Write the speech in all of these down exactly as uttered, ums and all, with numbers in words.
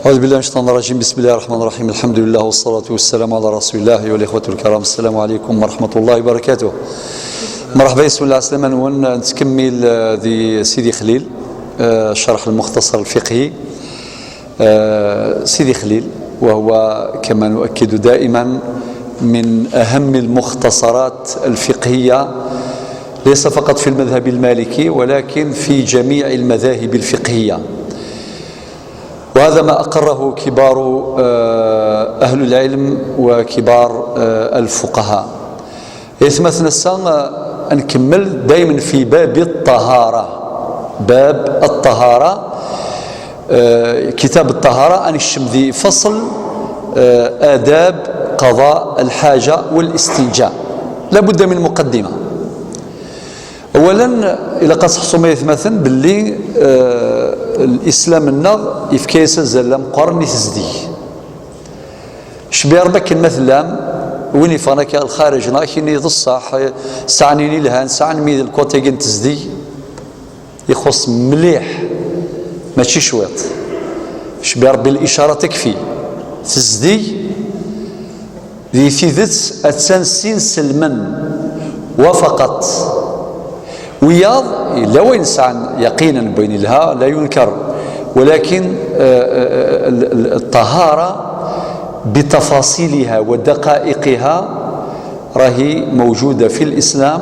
أعوذ بالله من الشيطان الرجيم. بسم الله الرحمن الرحيم. الحمد لله والصلاة والسلام على رسول الله. والإخوة الكرام، السلام عليكم ورحمة الله وبركاته. مرحبا، بسم الله السلام عليكم. نتكمل، آه، ذي سيدي خليل، آه، شرح المختصر الفقهي. آه، سيدي خليل، وهو كما نؤكد دائما من أهم المختصرات الفقهية، ليس فقط في المذهب المالكي ولكن في جميع المذاهب الفقهية. وهذا ما أقره كبار، آه، أهل العلم وكبار، آه، الفقهاء. إثمث نسا، آه، نكمل دايما في باب الطهارة. باب الطهارة، آه، كتاب الطهارة، أنشم ذي فصل، آه، آداب قضاء الحاجة والاستنجاء. لابد من مقدمة. أولا، إلا قاس حصومية مثلا باللي، آه، الإسلام النغ يفكيس الزلام قرني تزدي. شبير بك المثلام، وين يفغنا كي الخارج، ناكيني ضصح، سعنيني لهان، سعن ميد الكوتيجن تزدي. يخص مليح، ماشي شويط. شبير بالإشارة تكفي. تزدي، ذي تيدت أتسنسين سلما وفقط. وياض، لا وين سعن يقينا بين الها لا ينكر، ولكن، آه، آه، ال-، ال-، الطهارة بتفاصيلها ودقائقها راهي موجودة في الإسلام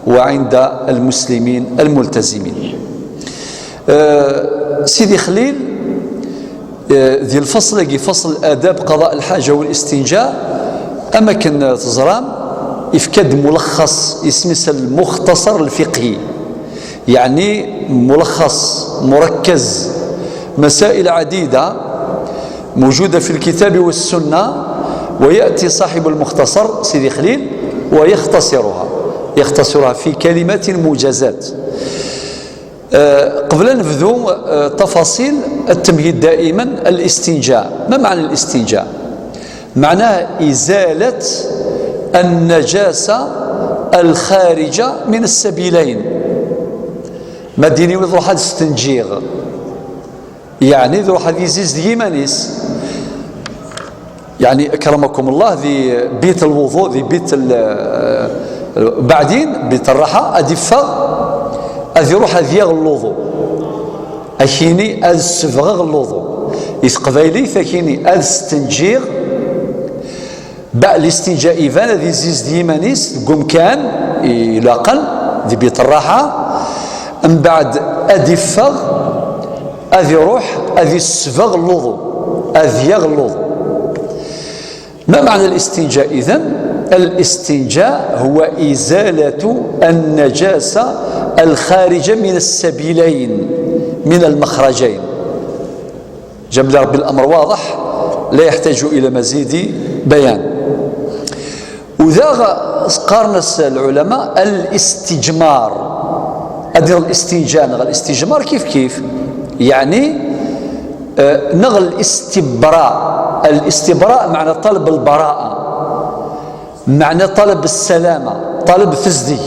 وعند المسلمين الملتزمين. آه، سيدي خليل، آه، ذي الفصل، يجي فصل آداب قضاء الحاجة والاستنجاء، أما كان تزرام، يفكد ملخص، يسمي المختصر الفقهي، يعني ملخص مركز، مسائل عديدة موجودة في الكتاب والسنة، ويأتي صاحب المختصر سيدي خليل ويختصرها، يختصرها في كلمات موجزات. آه، قبل أن نبدو، آه، تفاصيل التمهيد، دائما الاستنجاء. ما معنى الاستنجاء؟ معناه إزالة النجاسة الخارجة من السبيلين. ما ديني ويض روح هاد استنجيغ، يعني ذو روح هاد يزيز ديمانيس. يعني أكرمكم الله، ذي بيت الوضوء، ذي بيت ال-، بعدين بيت الراحة، أدي فغ، أدي روح أدي يغ الوضوء. أكيني أد سفغغ الوضوء. إذ قبايلي ثكيني أد استنجيغ. بقى الاستنجاء إيفان أدي زيز ديمانيس، قم كان، إلاقن، ذي بيت الراحة. من بعد أدي فغ، أدي روح، أدي سفغ الوضوء، أدي يغ الوضوء. ما معنى الاستنجاء إذن؟ الاستنجاء هو إزالة النجاسة الخارجة من السبيلين، من المخرجين. جاب لي ربي الأمر واضح، لا يحتاج إلى مزيد بيان. وذا قارنس العلماء الاستجمار. أدير الاستنجاء، نغ الاستجمار كيف كيف. يعني، آه، نغ الاستبراء. الاستبراء معنى طلب البراءة، معنى طلب السلامة، طلب تزدي.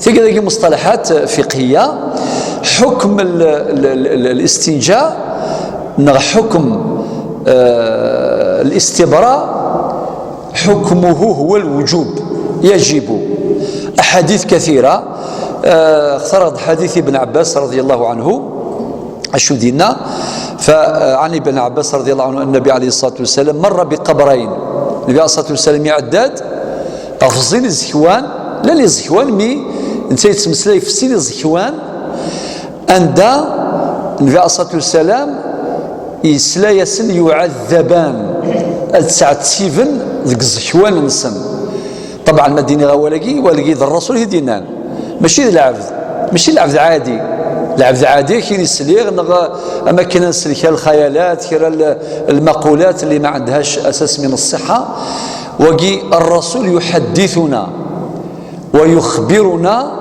تلقى ذاك مصطلحات فقهية، حكم ال-، ال-، ال-، ال-، الاستنجاء، نغ حكم، آه، الاستبراء، حكمه هو الوجوب، يجب. أحاديث كثيرة، آه، اخترت حديث ابن عباس رضي الله عنه، أشو دينا؟ فعن ابن عباس رضي الله عنه أن النبي عليه الصلاة والسلام مر بقبرين. النبي عليه الصلاة والسلام يعداد أفزين الزكوان، لا لي الزكوان، مي انت يتمسلي في سين الزكوان. أندا النبي عليه الصلاة والسلام يسلا يسن يعذبان، أتسعة سيفن ذك الزكوان نسن. طبعا ما ديني غا ولقي، ولقي ذا الرسول هدينان. ماشي العبد، ماشي العبد عادي. العبد عادي كي يسليغ، نغ-، أما كنا نسلك الخيالات، كرا ال-، المقولات اللي ما عندهاش أساس من الصحة. وقي الرسول يحدثنا ويخبرنا،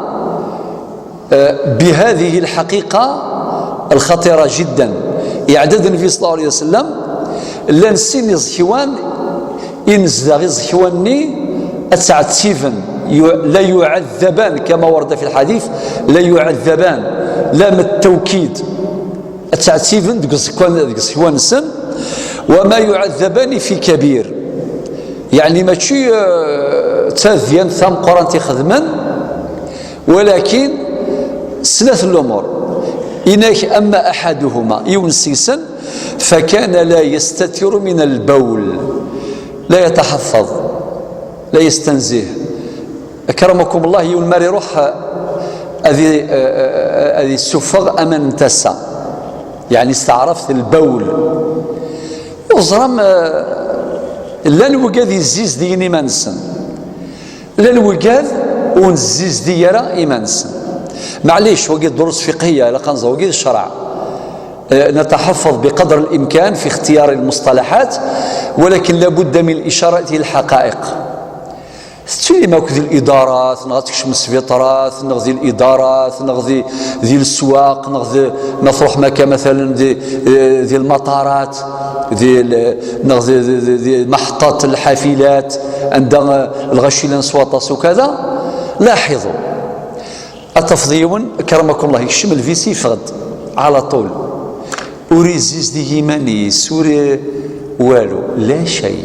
آه، بهذه الحقيقة الخطيرة جدا. إعداد النبي صلى الله عليه وسلم، لان سين يزكوان إن زداغ يزكواني أتعتيفا، يع-، لا يعذبان كما ورد في الحديث، لا يعذبان، لام التوكيد. Ad ttɛettiben deg uẓekwan, deg uẓekwan-nsen. وما يعذبان في كبير. Yeɛni mačči, eh, d tadyant tameqqrant i xedmen, walakin snat lumuṛ. Inak, أما أحدهما, yiwen seg-sen, فكان لا يستتر من البول، لا يتحفظ، لا يستنزه. أكرمكم الله, yiwen mi ara iruḥ ad i-, ad isuffeɣ aman n tasa, yeɛni s taɛrabt lbawl. Teẓram, eh, llan wigad yezzizdigen iman-nsen, llan wigad ur nezzizdig ara iman-nsen. Maɛlic, wagi d durus fiqhiya, ilaq ad nẓer, wagi d ccreɛ. Eh, نتحفظ بقدر الإمكان في اختيار المصطلحات، ولكن لابد من الإشارة إلى الحقائق. Tettili ma akk di lidarat, neɣ ad tekcem sbiṭarat, neɣ di lidarat, neɣ di, di leswaq, neɣ di, ma truḥem akka, مثلا, di, eh, di lmaṭarat, di l-, neɣ di, di, di, di محطات الحافلات, anda, eh, lɣaci llan s waṭas ukada. لاحظوا, ad tafeḍ yiwen, أكرمكم الله, yekcem lbisi, yeffeɣ-d على طول. Ur izizdig iman-is, ur i-, walu, لا شيء.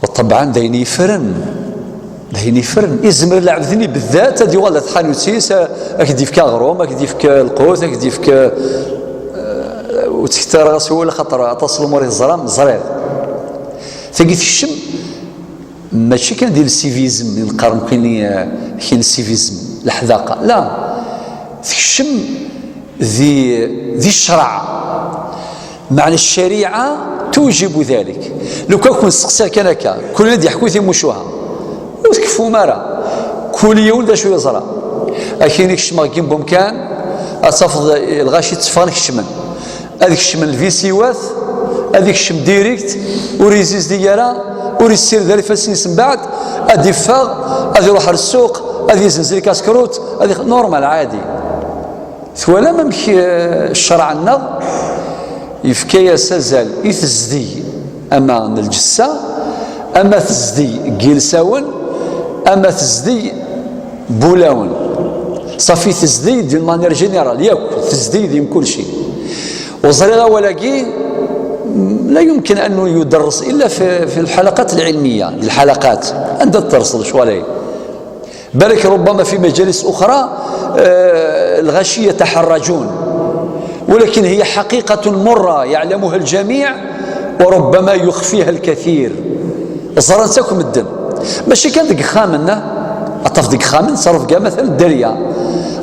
وطبعا d ayen yeffren, d ayen yeffren. Izmer lɛebd-nni بالذات ad yuɣal ar tḥanut-is, a-, ad k-d-yefk aɣrum, ad k-d-yefk lqut, ad k-d-yefk, eh, ur ttkettar ara s wul, axaṭer aṭas n lumuṛ i teẓram, ẓriɣ. Tagi tekcem mačči kan di le civisme, i neqqar nekkini, eh, kien civisme, leḥdaqa. La, tekcem di, di ccreɛ. Meɛna ccariɛa توجب ذلك. Lukan kun-steqsiɣ kan akka, kul ad d-yeḥku timucuha, ur tkeffum ara. Kul yiwen d acu yeẓra. Akin kecmeɣ deg yiwen umkan, ad tafeḍ lɣaci tteffɣen kecmen. Ad kecmen lbisiwat, ad ikcem direct, ur izizdig ara, ur issired ara ifassen-is mbeɛd, ad iffeɣ, ad iruḥ ar ssuq, ad izenzel kaskrut, ad ix-, normal, ɛadi. Twalam amek, eh, ccreɛ-nneɣ yefka-yas azal i tezdeg, ama n lǧessa, ama tezdeg n yilsawen, ama tezdeg n wulawen. Safi, tezdeg d'une manière générale, yakk tezdeg di mkul cci. Ur ẓriɣ awal-agi, لا يمكن أن يدرس إلا في, في الحلقات العلمية, di lḥalaqat, anda tderseḍ lecɣal-agi. Balak ربما في مجالس أخرى, eh, lɣaci يتحرجون, ولكن هي حقيقة مرة يعلمها الجميع وربما يخفيها الكثير. Ẓran-tt akk medden. Mačči kan deg ixxamen, ad tafeḍ deg ixxamen, تصرف كاع مثلا dderya.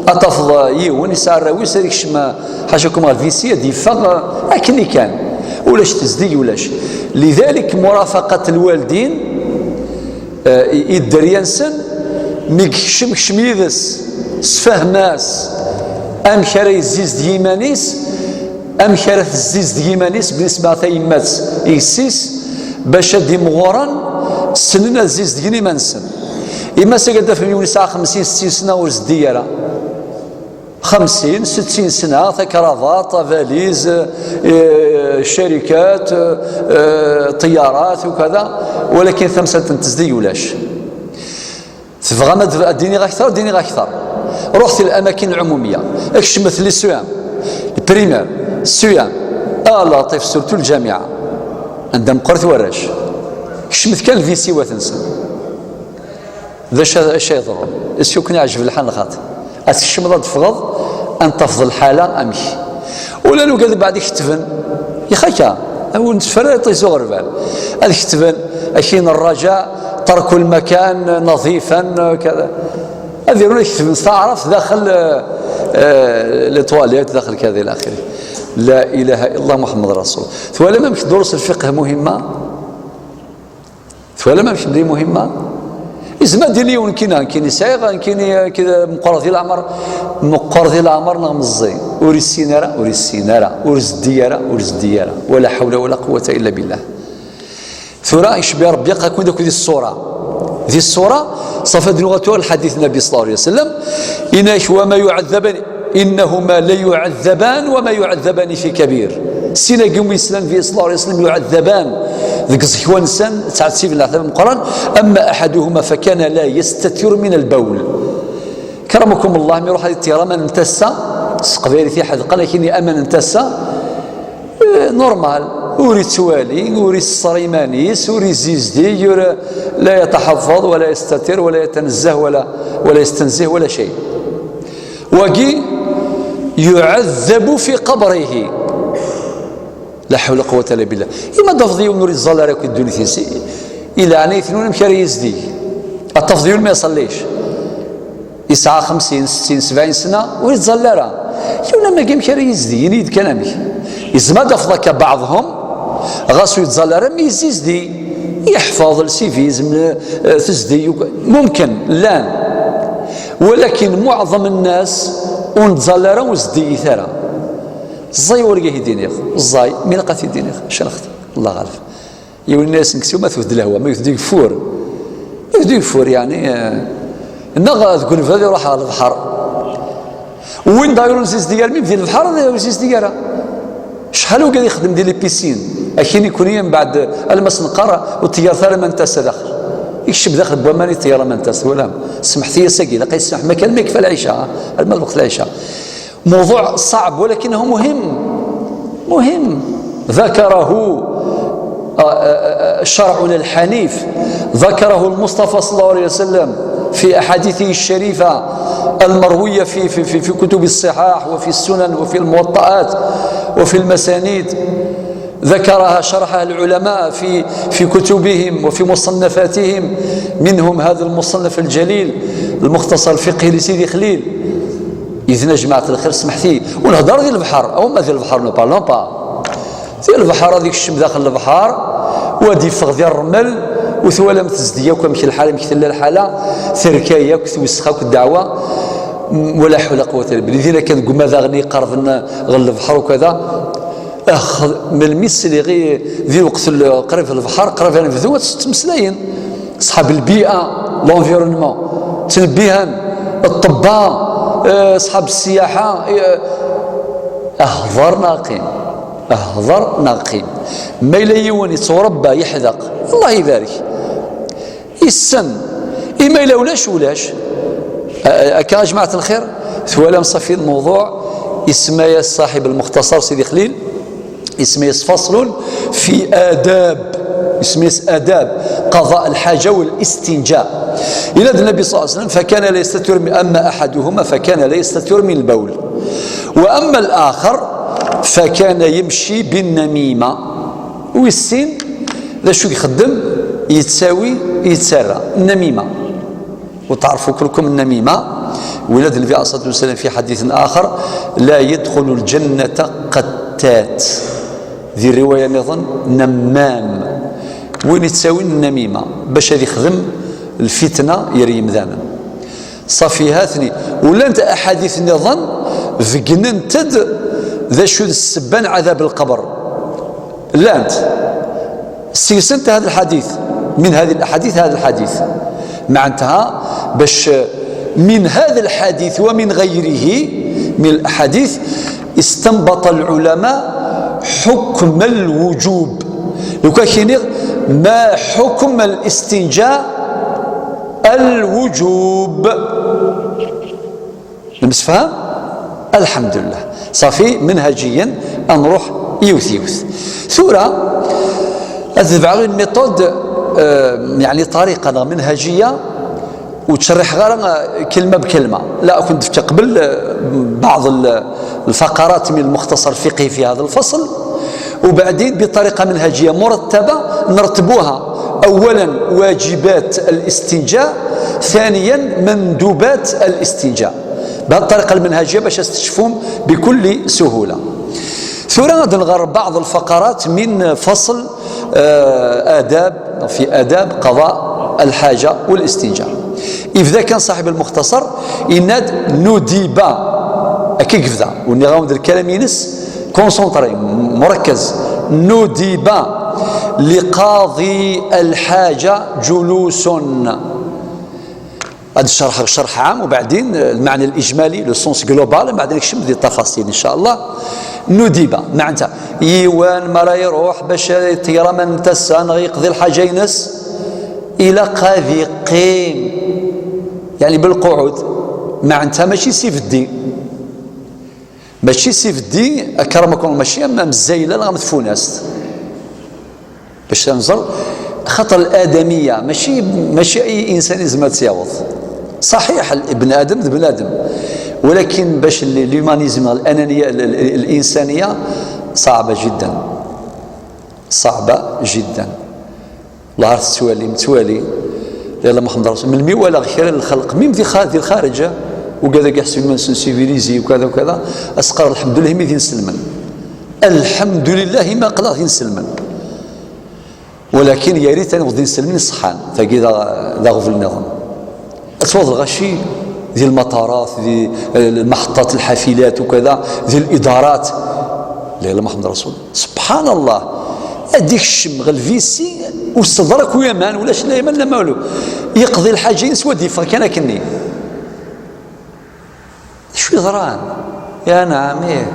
Ad tafeḍ yiwen yesɛa arraw-is ad ikcem, ḥacakum, ɣer lbisi, ad yeffeɣ, eh, akken i kan. Ulac tezdeg, ulac. لذلك مرافقة الوالدين, eh, i, i dderya-nsen, mi yekcem, kcem yid-s, sfahem-as amek ara yezzizdeg iman-is, amek ara tezzizdeg iman-is بالنسبة i tayemmat i yessi-s, bac ad imɣuren ssnen ad zzizdgen iman-nsen. Imas-agi ad tafem yiwen yesɛa xemsin, settin sna ur zeddi ara. Xemsin, settin sna, takrabaṭ, avaliz, eh, ccarikat, eh, ṭṭyarat, ukada, walakin tamsalt n tezdeg ulac. Tebɣam ad, ad d-iniɣ akteṛ, ad d-iniɣ akteṛ. Ruḥet i lamakin lɛumumiya, kecmet les CEM, le primaire, CEM, a Laṭif, surtout lǧamiɛa, anda meqqrit warrac. Kecmet kan lbisiwat-nsen. D acu, acu ay iḍerrun? Est-ce que ken-iɛjeb lḥal neɣ xaṭi? Ad tkecmeḍ, ad d-teffɣeḍ, ad tafeḍ lḥala amek. Ula n ugad beɛd i ketben, ixaka, ur netteffer ara iṭij s uɣerbal. Ad ketben, akin الرجاء ترك المكان نظيفا كذا. Ad irun ad ketben s taɛrabt daxel, eh, eh, les toilettes, daxel كذا إلى آخره. لا إله إلا الله محمد رسول. Twalam amek durus lfiqh muhimma? Twalam amek d muhimma? Izmer ad d-yili yiwen kina, nekkini sɛiɣ, nekkini, eh, kida, meqqer di leɛmer, meqqer di leɛmer neɣ meẓẓi. Ur issin ara, ur issin ara, ur zeddi ara, ur zeddi ara. ولا حول ولا قوة إلا بالله. Tura icebbi Rebbi aqakun d akk di ṣṣura. Di ṣṣura, ṣafa d-nuɣal tura lḥadit n Nabi صلى الله عليه وسلم, inak وما يعذبان إنهما ليعذبان وما يعذبان في كبير. Sin-agi umi yeslan di صلى الله عليه وسلم يعذبان, deg uẓekwan-nsen, ttɛettiben leɛtab ameqqran, أما أحدهما فكان لا يستتر من البول. كرمكم الله, mi iruḥ ad iṭṭir aman n tasa, S teqbaylit iḥedqen, akin aman n tasa, eh, normal. Ur ittwali, ur iṣṣer iman-is, ur izzizdig, ur, la yataḥaffaḍ, wala yastatir, wala yatanezzah, wala, wala yastenzih, wala shay. Wagi yuɛaddabu fi qabrihi. La hawla quwwata illa billah. Ima tafeḍ yiwen ur iẓẓal ara akk ddunit-is, i leɛnayet-nwen amek ara yizdig? Ad tafeḍ yiwen ma iṣellic, yesɛa xemsin, settin, sebɛin sna, ur iẓẓal ara. Yiwen am wagi amek ara yizdig? Ini-yi-d kan amek. Yezmer ad tafeḍ akka baɛḍhum, ɣas ur iẓẓal ara, mi yizdig, yeḥfeḍ lsiviz, m-, eh, tezdi, yuk-, mumken, llan. Walakin muɛḍam nnas ur nettẓall ara, ur zeddigit ara. Ẓẓay wargah i d-iniɣ, ẓẓay, mi ilaq ad t-id-iniɣ, cnext, Allah ɣaleb. Yiwen yenna-yasen kkes ma tewwet-d lehwa, ma yewwet-d igeffur. Ma yewwet-d igeffur, yeɛni, eh, neɣ deg unebdu ad iruḥ ɣer lebḥer. Win daɣ ur zizdig ara, mi bdi lebḥer, ur zizdig ara. Cḥal ugad ixdem di les piscines, akin ikuni mbeɛd alma s-neqqar ur ṭṭeyyaret ara aman n tasa daxel. Ikcem daxel n waman, iṭeyyer aman n tasa, twalam? Smeḥt-iyi ass-agi, ilaq ad yi-tsemḥem kan ma yekfa lɛica, alma d lweqt lɛica. موضوع صعب ولكنه مهم، مهم. ذكره، آه، آه، آه، شرعنا الحنيف، ذكره المصطفى صلى الله عليه وسلم في أحاديثه الشريفة المروية في، في، في، في كتب الصحاح وفي السنن وفي الموطئات وفي المسانيد. ذكرها، شرحها العلماء في، في كتبهم وفي مصنفاتهم، منهم هذا المصنف الجليل، المختصر الفقهي لسيدي خليل. Idna, jmaɛt lxir, smeḥt-iyi. Ur nhedder di lebḥer, aw ma di lebḥer, ne parlons pas. Di lebḥer, ad ikcem daxel lebḥer, u ad iffeɣ di rrmel, u twalam tezdi akk amek lḥal, amek tella lḥala, terka yakk, twessex akk ddeɛwa, m-, ولا حول ولا قوة إلا بالله. Dinna kan deg umadaɣ-nni iqerben ɣer lebḥer u kada, Ax, melmi sliɣ i, di lweqt l-, qrib lebḥer, qrib ad nebdu ad ttmeslayen. Ṣṣḥab lbi'a, l'environnement, ttnebbihan, ṭṭebba, eh, ṣṣḥab ssiyaḥa, eh, hḍer neɣ qqim, hḍer neɣ qqim. Ma yella yiwen yettwarebba, yeḥdeq, Allah ibarek. Issen. Ima yella ulac, ulac. A-, a-, akka, a jmaɛt lxir, twalam ṣafi lmewḍuɛ, isemma-yas ṣaḥib lmuxtasar Sidi Xlil, isemma-yas faslun fi adab, isemma-yas adab qada lḥaǧa wal istinja. Ila d Nnabi ṣalla Llahu ɛalayhi wa sallam, فكان لا يستتر من، أما أحدهما فكان لا يستتر من البول، وأما الآخر فكان يمشي بالنميمة. Wis sin, d acu i ixeddem? Yettawi, yettarra. Nnamima. وتعرفوا كلكم النميمة، ولاد النبي عليه الصلاة والسلام في حديث آخر: "لا يدخل الجنة قتات". Di riwaya nniḍen, نمام. Win yettawin nnamima, bac ad ixdem lfitna ger yimdanen. Ṣafi, ha-ten-i. U llant aḥadit nniḍen, beggnen-t-id d acu d ssebba n ɛadab lqebr. Llant. Seg-sent هذا الحديث، من هذه الأحاديث هذا الحديث. معناتها باش من هذا الحديث ومن غيره من الأحاديث استنبط العلماء حكم الوجوب. لو كان كاين ما حكم الاستنجاء الوجوب. Nemsefham? Alḥemdulillah. Ṣafi, menhajiyan, ad nruḥ yiwet yiwet. Tura, ad tebɛeɣ une méthode, euh, yeɛni ṭariqa neɣ menhajiya, ur ttcerriḥeɣ ara, euh, kelma bekelma. La, ad kent-d-fkeɣ qbel, euh, baɛḍ l-, الفقرات من المختصر الفقهي في هذا الفصل، وبعدين بطريقة منهجية مرتبة نرتبوها. أولا واجبات الاستنجاء، ثانيا مندوبات الاستنجاء، بهذه الطريقة المنهجية باش تستشفون بكل سهولة. ثورة غادي نغير بعض الفقرات من فصل، آه، آداب، في آداب قضاء الحاجة والاستنجاء. إذا كان صاحب المختصر يناد ندب، أكي كذا، ونغاود الكلام ينس، concentré، مركز. ندب لقاضي الحاجة جلوس. هذا الشرح شرح عام، وبعدين المعنى الإجمالي، le sens global، بعدين نكشف دي التفاصيل إن شاء الله. ندب، معناتها، يوان مرا يروح باش يطير من تسان يقضي الحاجة ينس إلى قاضي قيم، يعني بالقعود، معناتها ماشي سيف الدين. Mačči s ibeddi, akramakum, mačči am, am zzayla neɣ am tfunast. Bac ad nẓer, xaṭer l'adamiya, mačči, mačči ay insan yezmer ad tt-yaweḍ. Ṣaḥiḥ, ibn Adam d bnadem. Walakin bac l-, l'humanisme, l'ananiya, l-, l-, l'insaniya, صعبة جدا. صعبة جدا. Llah ar tettwalim, ttwali. Lalla Muḥemmed Rasul. Melmi walaɣ kra n lxelq, mim di xa-, di lxareǧ, ugad-agi ḥseb iman-nsen civilisé, ukada, ukada, as-qqar, lḥemdullah, imi d inselmen. Lḥemdulillah, imi aql-aɣ d inselmen. Walakin, ya rit ad nuɣ d inselmen iṣeḥḥan. Tagi d a-, d aɣbel nniḍen. Ad twaḍ lɣaci di lmaṭarat, di, eh, lmeḥṭat, lḥafilat, ukada, di lidarat. Lalla Muḥemmed Rasul. Subḥan Allah. Ad d-ikcem ɣer lvisi, ur s-teḍra akk yaman, ulac la yaman la malu. Yeqḍi lḥaǧa-ines, wa d-yeffeɣ kan akkenni. D acu yeḍran? Ya nɛam, ih.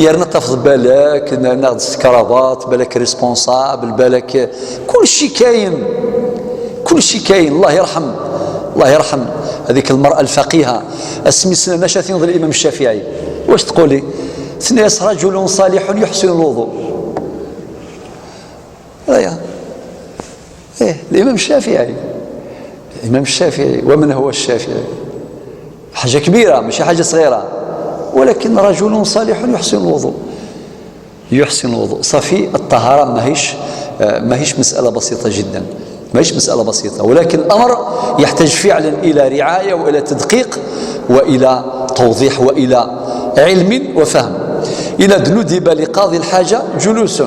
Yerna tafeḍ balak, n-, neɣ d s kravat, balak responsable, balak, kulci kayen. Kulci kayen. Allah yerḥem. Allah yerḥem هذيك المرأة الفقيهة. Asmi slan acu ad tiniḍ l'imam Ccafiɛi. Wac tquli? Tenna-yas: رجل صالح يحسن الوضوء. Aya. Eh, l'imam Ccafiɛi. L'imam Ccafiɛi. ومن هو الشافعي؟ حاجة كبيرة، ماشي حاجة صغيرة. ولكن رجل صالح يحسن الوضوء. يحسن الوضوء. صافي، الطهارة ماهيش، آه، ماهيش مسألة بسيطة جدا. ماهيش مسألة بسيطة، ولكن الأمر يحتاج فعلا إلى رعاية وإلى تدقيق وإلى توضيح وإلى علم وفهم. إلى ندب لقاضي الحاجة جلوس،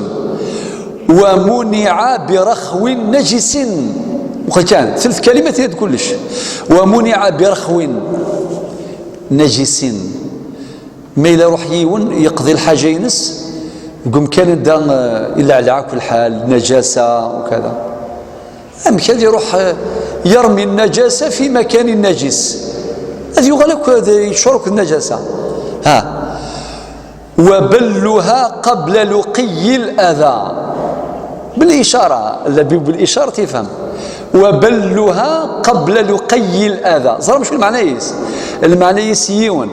ومنع برخو نجس. وكان ثلاث كلمات هاد كلش. ومنع برخو نجس. Ma yella iruḥ yiwen yeqḍi lḥaǧa-ines deg umkan anda, eh, illa ɛla kulḥal, najasa ukada. Amek ad iruḥ, eh, yermi النجاسة في مكان نجس؟ Ad yuɣal akk ad yeččur akk d najasa. Ha. وبلها قبل لقي الأذى. بالإشارة، الذي بالإشارة يفهم. وبلها قبل لقي الأذى. Ẓram acu lmeɛna-is? Lmeɛna-is yiwen.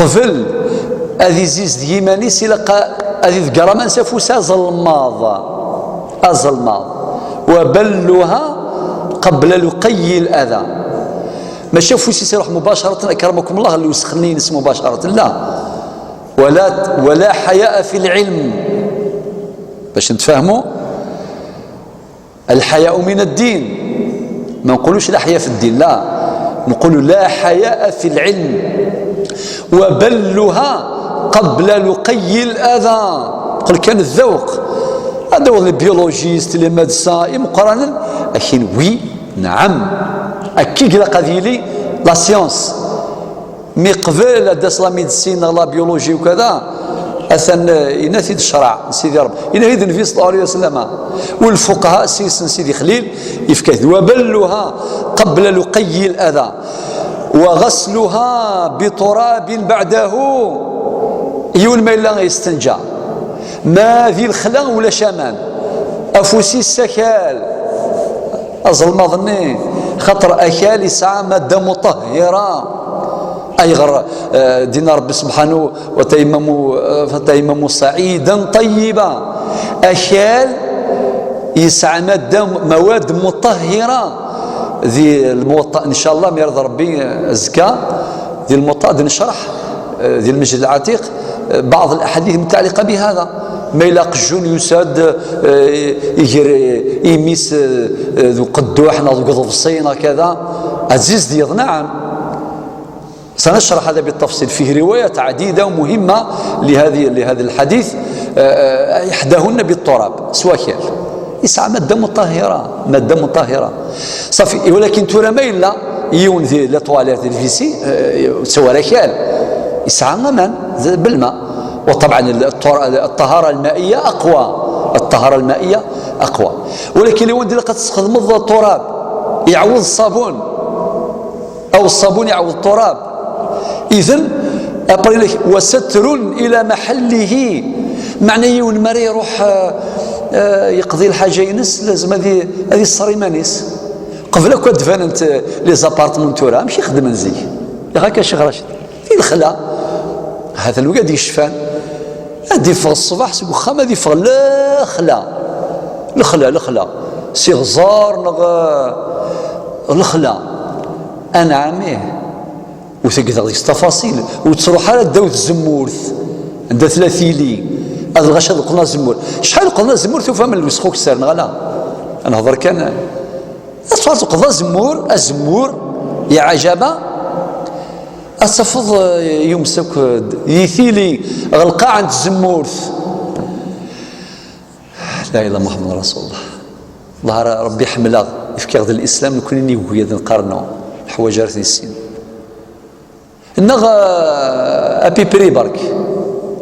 Qbel ad izizdeg iman-is, ilaq ad iḍegger aman s afus azelmaḍ. Azelmaḍ. وبلها قبل لقي الأذى. Mačči afus-is iruḥ مباشرة, أكرمكم الله, lwesxen-ines مباشرة. La. ولا، ولا حياء في العلم. Bac netfahmu, الحياء من الدين. ما نقولوش لا حياء في الدين، لا. نقول لا حياء في العلم. وبلها قبل لقي الأذى. Qel kan الذوق. Ad d-aweḍ les biologistes, les médecins, imeqqranen. Akin, oui, نعم. Akka i ilaq ad yili la science. Mi qbel ad d-tas la médecine neɣ la biologie ukada, atan, eh, yenna-t-id ccṛeɛ n Sidi Ṛebbi. Yenna-t-id Nnbi صلى الله عليه وسلم. والفقهاء سيس Sidi Xlil, yefka-t-id: وبلها قبل لقي الأذى، وغسلها بتراب بعده. Yiwen ma yella yestenǧa, ma di lexla ulac aman, afus-is s akal. Azelmaḍ-nni, xaṭer akal yesɛa madda muṭahhira. Ayɣer, eh, d-yenna Ṛebbi subḥanahu: وتيمموا، eh, فتيمموا صعيدا طيبا. Akal yesɛa madda, mawad muṭahhira. Di Lmuwaṭṭa, ncallah, mi ara d Ṛebbi, eh, azekka, di Lmuwaṭṭa ad necreḥ, eh, di Lmesjid Lɛatiq, بعض الأحاديث المتعلقة بهذا. Ma yella aqjun yusa-d, eh, iger, eh, imi-s, eh, eh, d uqedduḥ neɣ deg uḍebsi neɣ kada, ad zizdiyeḍ, نعم. سنشرح هذا بالتفصيل. فيه روايات عديدة مهمة لهذه، لهذا الحديث. آه، آه، إحداهن بالتراب، s wakal. Yesɛa madda muṭahhira, madda muṭahhira. صافي، ولكن tura ma yella yiwen di la toilette, di lvisi, eh, ur yettawi ara akal. Yesɛa aman, d-, بالماء. وطبعا الطر-، الطهارة المائية أقوى. الطهارة المائية أقوى. ولكن لو عندي لقد تستخدم التراب يعوض الصابون، أو الصابون يعوض التراب. إذن، أبري لك، وستر إلى محله. معنى يون مري يروح، آه، آه، يقضي الحاجة ينس، لازم هذه، هذه الصريمانيس. قبل كنت فانت، آه، les appartements تورا، ماشي خدمة زي. يا هكا شيخ راشد. في الخلا. Hatan wigad yecfan, ad iffeɣ ṣṣbeḥ seg uxxam, ad iffeɣ lexla, lexla, lexla, s iɣẓer neɣ, eh, lexla. Anɛam, ih. Ur tegdeɣ deg-s tafaṣil, ur ttruḥ ara ddaw tzemmurt, anda tella tili, ad lɣaci ad qqlen azemmur. Acḥal qqlen azemmur, tufam lwesxukser, neɣ ala? Ad nehḍer kan. Ad tfeḍ teqḍa azemmur, azemmur, ya ɛajaba, ad tafeḍ, eh, yumsa akk, eh, di tili, ɣer lqaɛa n tzemmurt. La ilaha illa Muḥemmed Rasulullah. Allah ara, Rebbi ḥemmleɣ, yefkiɣ-d lislam, nekni n igugyaden qarnu, neḥwaǧ ara t-nissin. Neɣ, eh, apipri berk.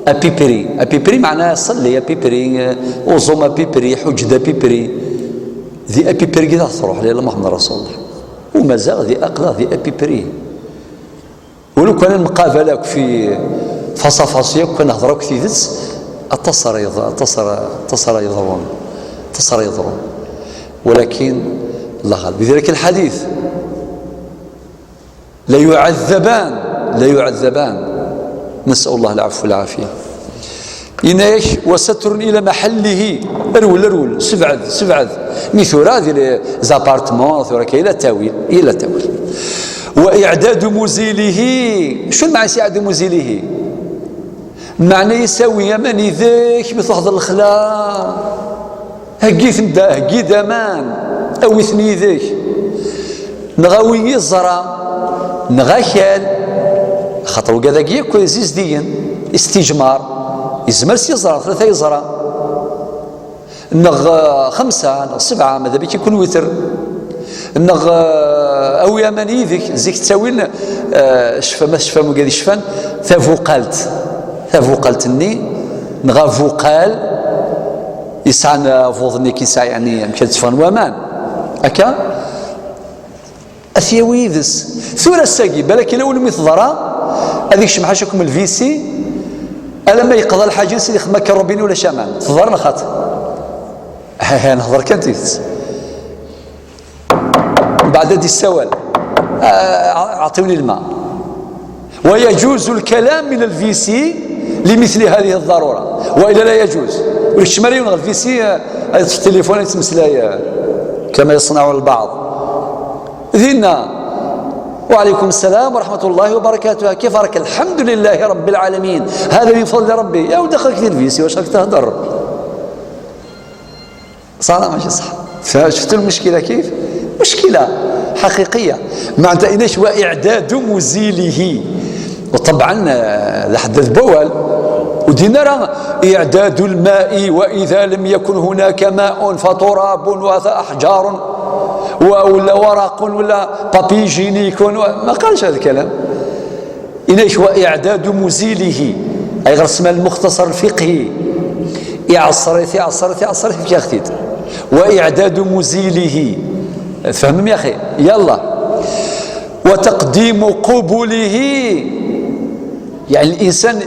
Apipri. Apipri meɛna ṣelli, apipri, eh, uẓum apipri, ḥuǧǧ d apipri. Di apipri gida truḥ, la ilaha illa Muḥemmed Rasulullah. Umazaɣ di aqlaɣ di apipri. Ulukan nemqabal akk fi faṣafas yakk, nehḍer akk tidet, aṭas ara yeḍ-, aṭas ara, aṭas ara yeḍrun, aṭas ara yeḍrun. Walakin, Allah ɣaleb. Di ذلك الحديث. ليعذبان، ليعذبان. نسأل الله العفو والعافية. Yenna-yak: وستر إلى محله. Rwel, rwel, sebɛed, sebɛed. Mi tura di les appartements, tura kan yella ttawil, yella ttawil. وإعداد مزيله. Acu lmeɛna-s إعداد مزيله؟ Meɛna-s awi aman yid-k mi truḥeḍ lexla. Heggi-ten-d, heggi-d aman, awi-ten yid-k. Neɣ awi iẓra, neɣ akal. Axaṭer wigad-agi akk d izizdigen, istijmar, yezmer s iẓra, tlata iẓra. Neɣ, eh, xemsa, neɣ sebɛa, ma d abik ikun witr. Neɣ, eh, awi aman yid-k, zik ttawin, eh, cfa, ma tecfam wigad icfan, tabuqalt. Tabuqalt-nni, neɣ abuqal, yesɛan abuḍ-nni k-yesɛa, yeɛni, amek ad tteffɣen waman. Akka, ad t-yawi yid-s. Tura ass-agi, balak ila win mi teḍra, ad ikcem ḥacakum lvisi, alamma yeqḍa lḥaǧa-ines, ad ixdem akka Robinho ulac aman. Teḍra neɣ xaṭi? Ha, ha, nehḍer kan tidet. Mbeɛd ad d-yessawal. Ah, ɛṭiwni lma. ويجوز الكلام من الفيسي لمثل هذه الضرورة، وإلا لا يجوز؟ Ur yekcim ara yiwen ɣer lvisi, ah, ad yeṭṭef tilifun, ad yettmeslay, ah, كما يصنع البعض. Dinna. وعليكم السلام ورحمة الله وبركاته. كيف راك؟ الحمد لله رب العالمين. هذا من فضل ربي. يا ودي، خليك في الفيسي، واش راك تهدر؟ صح ولا ماشي صح؟ شفتوا المشكلة كيف؟ مشكلة حقيقية. معناتها إناش وإعداد مزيله. وطبعا، آه، هذا حدث بوال. ودينا راه إعداد الماء، وإذا لم يكن هناك ماء فتراب وأحجار و-، ولا ورق ولا papier hygiénique و-، ما قالش هذا الكلام. إناش وإعداد مزيله، أي غير اسمه المختصر الفقهي. يعصر، يعصر، يعصر في كاختيت. وإعداد مزيله. فهم يا أخي؟ يلا. وتقديم قبله، يعني الإنسان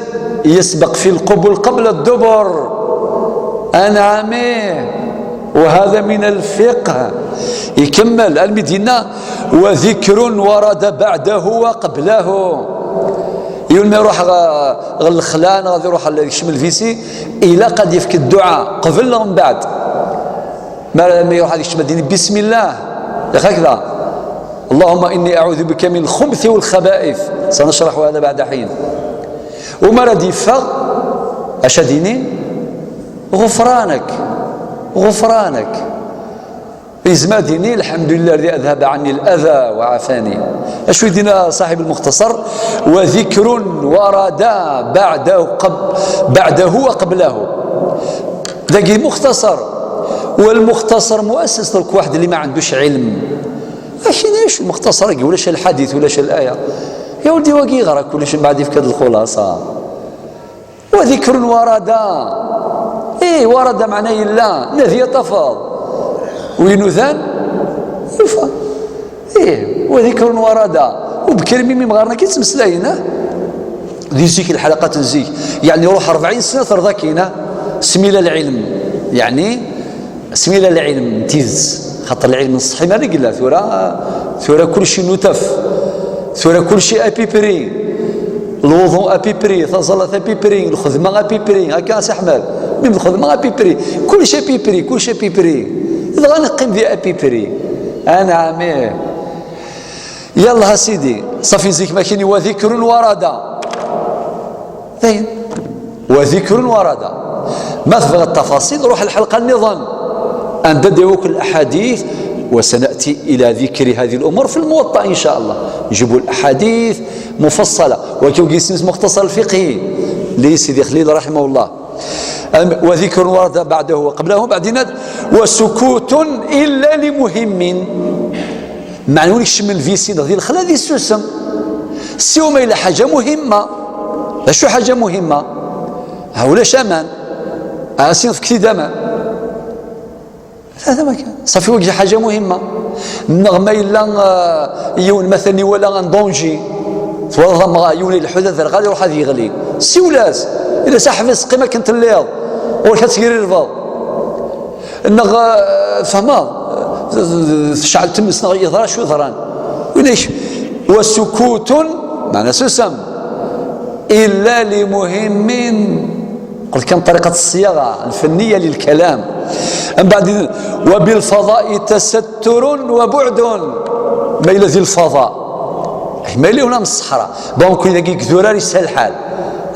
يسبق في القبل قبل الدبر. أنعمي. وهذا من الفقه. يكمل المدينة: وذكر ورد بعده وقبله. يوم ما يروح غ-، غ الخلان، غادي يروح ل-، يكشم الفيسي، إلا قد يفك الدعاء قبل ومن بعد. ما، ما يروح هذيك الشمال ديني: بسم الله، ياك هكذا: اللهم إني أعوذ بك من الخبث والخبائث. سنشرح هذا بعد حين. وما راه يفغ، أش ديني؟ غفرانك، غفرانك. يزمر ديني: الحمد لله الذي أذهب عني الأذى وعافاني. أشو يدينا صاحب المختصر؟ وذكر ورد بعده قب-، بعده وقبله. داكي مختصر، والمختصر مؤسس لك واحد اللي ما عندوش علم. ماشي ليش المختصر يقول ولاش الحديث ولاش الآية؟ يا ودي، واقي يغرق ولاش من بعد يفكر الخلاصة. وذكر ورد. إيه، ورد معناه إلا نذي تفض. وينذان يفض. إيه، وذكر ورد. وبكرمي من غارنا كي تمسلاينا. دي زيك الحلقات زيك. يعني روح أربعين سنة ترضى كينا. سميلة العلم. يعني سميلة العلم تيز. خاطر العلم الصحي ما نقلا. ثورة، ثورة كل شيء نتف. ثورة كل شيء أبيبري. Lwuḍu apipri, taẓallat apipri, lxedma apipri, akka a Si Ḥmed. Mim lxedma apipri, kullec apipri, kullec apipri. Dɣa neqqim di apipri. Anɛam, ih. Yallah a sidi, ṣafi zik makini wa dikrun warada. Dayen. Wa dikrun warada. Ma tebɣiḍ tafaṣil, ruḥ lḥelqa nniḍen. Anda d-iwuk الأحاديث، وسنأتي إلى ذكر هذه الأمور في الموطأ إن شاء الله. نجيبوا الأحاديث مفصلة. وكيو جيسنس مختصر الفقهي لسيدي خليل رحمه الله. أم-، وذكر ورد بعده وقبله بعدين، وسكوت إلا لمهم. معنى وين يكشم الفيسي دي الخلا دي السوسم. سيو ما إلا حاجة مهمة. لا شو حاجة مهمة. ها ولا شامان. أسين في كتير دمان. هذا ما كان. صافي وجه حاجة مهمة. نغمة إلا، آه، يون مثلًا ولا ان دونجي. تولى ضمغا يون الحدث غادي يروح هذا يغلي. سيولاس. إذا ساحب السقيمة كنت الليل. ولا كتسيري الباب. إنه، آه، فهمها. تشعل تمس نغ يضرا شو ضران. وليش؟ وسكوت، معنى سوسم. إلا لمهم. قلت كان طريقة الصياغة الفنية للكلام. من بعد، وبالفضاء تستر وبعد. ما إلى ذي الفضاء. ما إلى هنا من الصحراء. بون كوين دقيق ذورا يسهل الحال.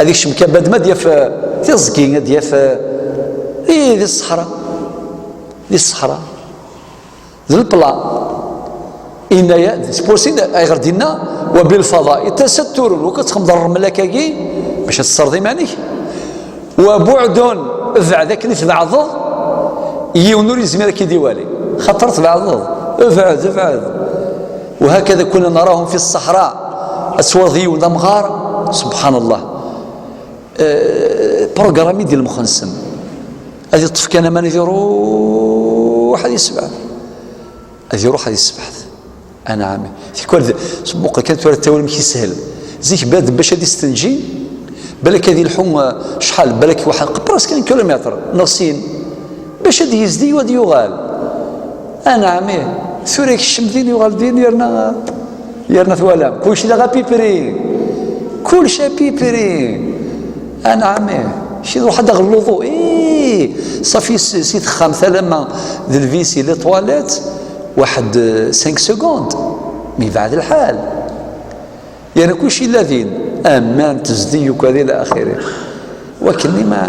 هذيك الشمكة بعد ما ديا في تزكي، ديا في، إيه، ذي الصحراء. ذي الصحراء. ذي البلا. إنايا سبورسين أي غردينا وبالفضاء تستر وكتخم ضر الملاكاكي باش تصرد إيمانك. وبعد، ابعد، أكن تبعض، يونور يزمير كي ديوالي. خاطر تبعض، ابعد، ابعد. وهكذا كنا نراهم في الصحراء. أسوار ذيون أمغار، سبحان الله. آه، بروغرامي ديال المخنسم. هذه الطف كان من يروح هذه السبعة. Ad iruḥ ad yessebḥet. Anɛam. Tikwal d-, muqel kan tura ttawil amek yeshel. Zik bad bac ad istenji, balak ad ilḥu, eh, cḥal, balak waḥed, presque un kilomètre, neɣ sin. Bac ad yezdi, ad yuɣal. Anɛam, ih. Tura yekcem din, yuɣal din, yerna, yerna twalam. Kullec d apipri. Kullec apipri. Anɛam, ih. Kečč iruḥ ad aɣ-luḍu. Ih. Ṣafi s-, si texxamt alamma d lvisi, les toilettes. Waḥed, eh, cinq secondes, mi yebɛed lḥal. Yerna kullec yella din, aman, tezdi, yuka di laxiri. Wakken ma.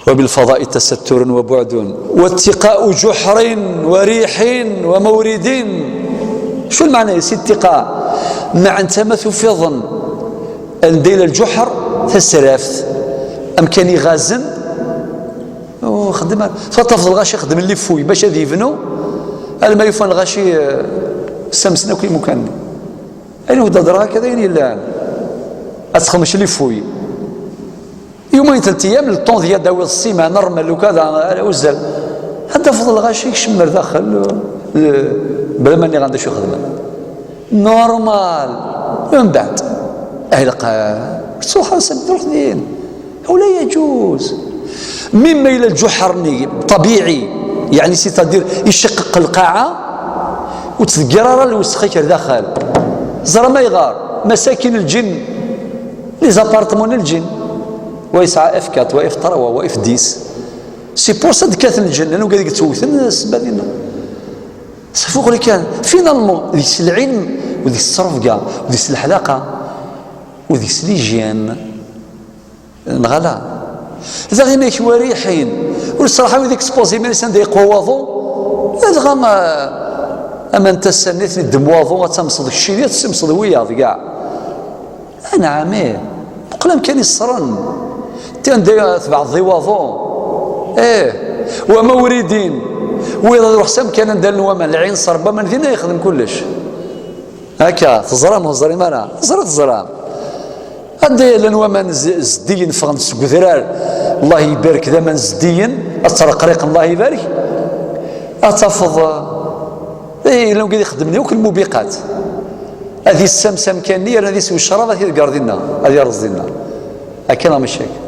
وبالفضاء تستر وبعد، واتقاء جحر وريح ومورد. شو المعنى يا سي اتقاء؟ مع انت ما تفيضن. ندير الجحر تسرافت. امكاني غازن. وخدم، فتفضل غاشي خدم اللي فوي باش هذا يبنو. الما يفن غاشي، آه، سمسنا كي مكان. أين هو دادر هكذا يعني لا. أتخمش اللي فوي. يومين ثلاث أيام للطون ديال داوي السيمة نورمال وكذا، على وزل. هذا فضل غاشي يشمر داخل، آه، بلا ما نغندش يخدم. نورمال. من بعد. أهل قا-، سبحان الله، روح دين. ولا يجوز. مما إلى الجحر ني طبيعي، يعني c'est-à-dire يشقق القاعة وتدقر راه الوسخ كير داخل. زرا ما يغار، مساكن الجن، les appartements الجن. ويسعى اف quatre، واف trois، واف dix. C'est pour ça دكات الجن، لأنه قاعد يتوثن السبب هنا. صافي، وقلي كان، finalement، ديك العلم، وديك الصرف كاع، وديك الحلاقة، وديك l'hygiène. نغلا. إذا غير ما يكواريحين. والصراحة، ويديك سبوزي ميرسان دي قوة واضو. إذا غا ما، أما أنت السنة ثني دم واضو، غتمصد الشيء، تمصد وياض كاع. أنا عمي. بقلم كان يصرن. تان دي تبع الضي واضو. إيه. وموردين. وإذا روح سام كان ندال نواما العين صربة من فينا يخدم كلش. هكا، تزرم، تزرم أنا. تزرم، تزرم. Anda llan waman z-, zeddigen ffɣen seg udrar, Allah ibarek, d aman zeddigen, ad terreqriq, Allah ibarek, ad tafeḍ, eh, llan wid ixeddmen akk lmubiqat. Ad yessamsam kan-nni, yerna ad yessew ccrab, ad t-iḍegger dinna, ad yerreẓ dinna. Akka neɣ mačči akka?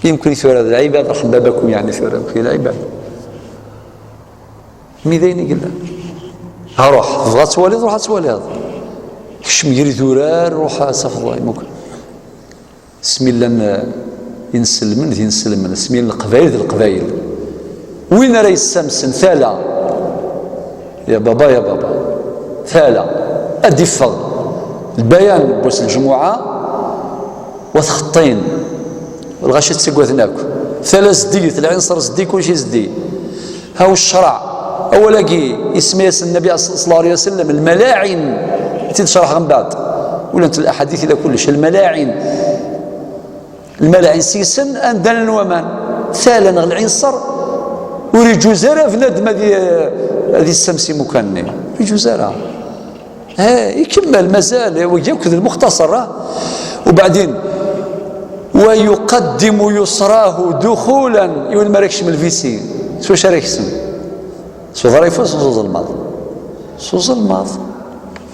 Yemken tura d lɛibad, ṛeḥm baba-kum, yeɛni tura, mkil lɛibad. Mi d ayen i yellan. Ha, ruḥ, tebɣa ad twaliḍ, ruḥ ad twaliḍ. Kcem gar idurar, ruḥ ad tafeḍ imukan. Asmi llan, eh, inselmen d inselmen, asmi llan leqbayel d leqbayel. Win ara yessamsen tala, ya baba, ya baba, tala, ad d-iffeɣ lbayan n wass n lǧumuɛa, wa txeṭṭin, lɣaci ttaggaden akk. Tala zeddiget, lɛinṣer zeddig, kulci zeddig. Ha u ccṛeɛ, awal-agi isemma-yas Nnabi ṣ-, ṣalla Llahu ɛalayhi wa sallam, lmalaɛin, i tt-id-cerḥeɣ mbeɛd. Ulant laḥadit ila kullec, lmalaɛin. Lmalaɛin seg-sen anda llan waman. Tala neɣ lɛinṣer, ur iǧuz ara bnadem ad i-, ad issamsi imukan-nni. Ur iǧuz ara. Ha, ikemmel, mazal, wagi akk d lmuxtasar, ha? Ubeɛdin, wa yuqaddimu yusrahu duxulan, i win mi ara yekcem lvisi, s wacu ara yekcem? S uḍrif-is, s uzelmaḍ. S uzelmaḍ.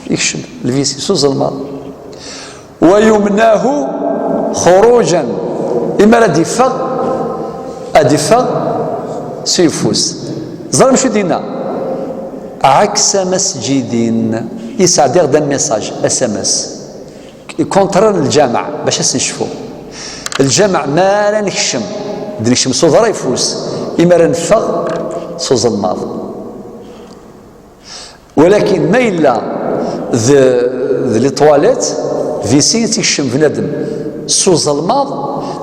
Yekcem lvisi, s uzelmaḍ. Wa yumnahu xurujan. Imi ara d-iffeɣ, ad d-iffeɣ s uyeffus. Ẓram acu d-yenna? Ɛaksa masjidin. Yesɛeddi-aɣ-d un message, S M S. Contraire n lǧameɛ, bac ad s-necfu. Lǧameɛ, mi ara nekcem, d-nekcem s uḍrif-is, imi ara neffeɣ s uzelmaḍ. Walakin ma yella d, d les toilettes, visi i tt-ikcem bnadem s uzelmaḍ,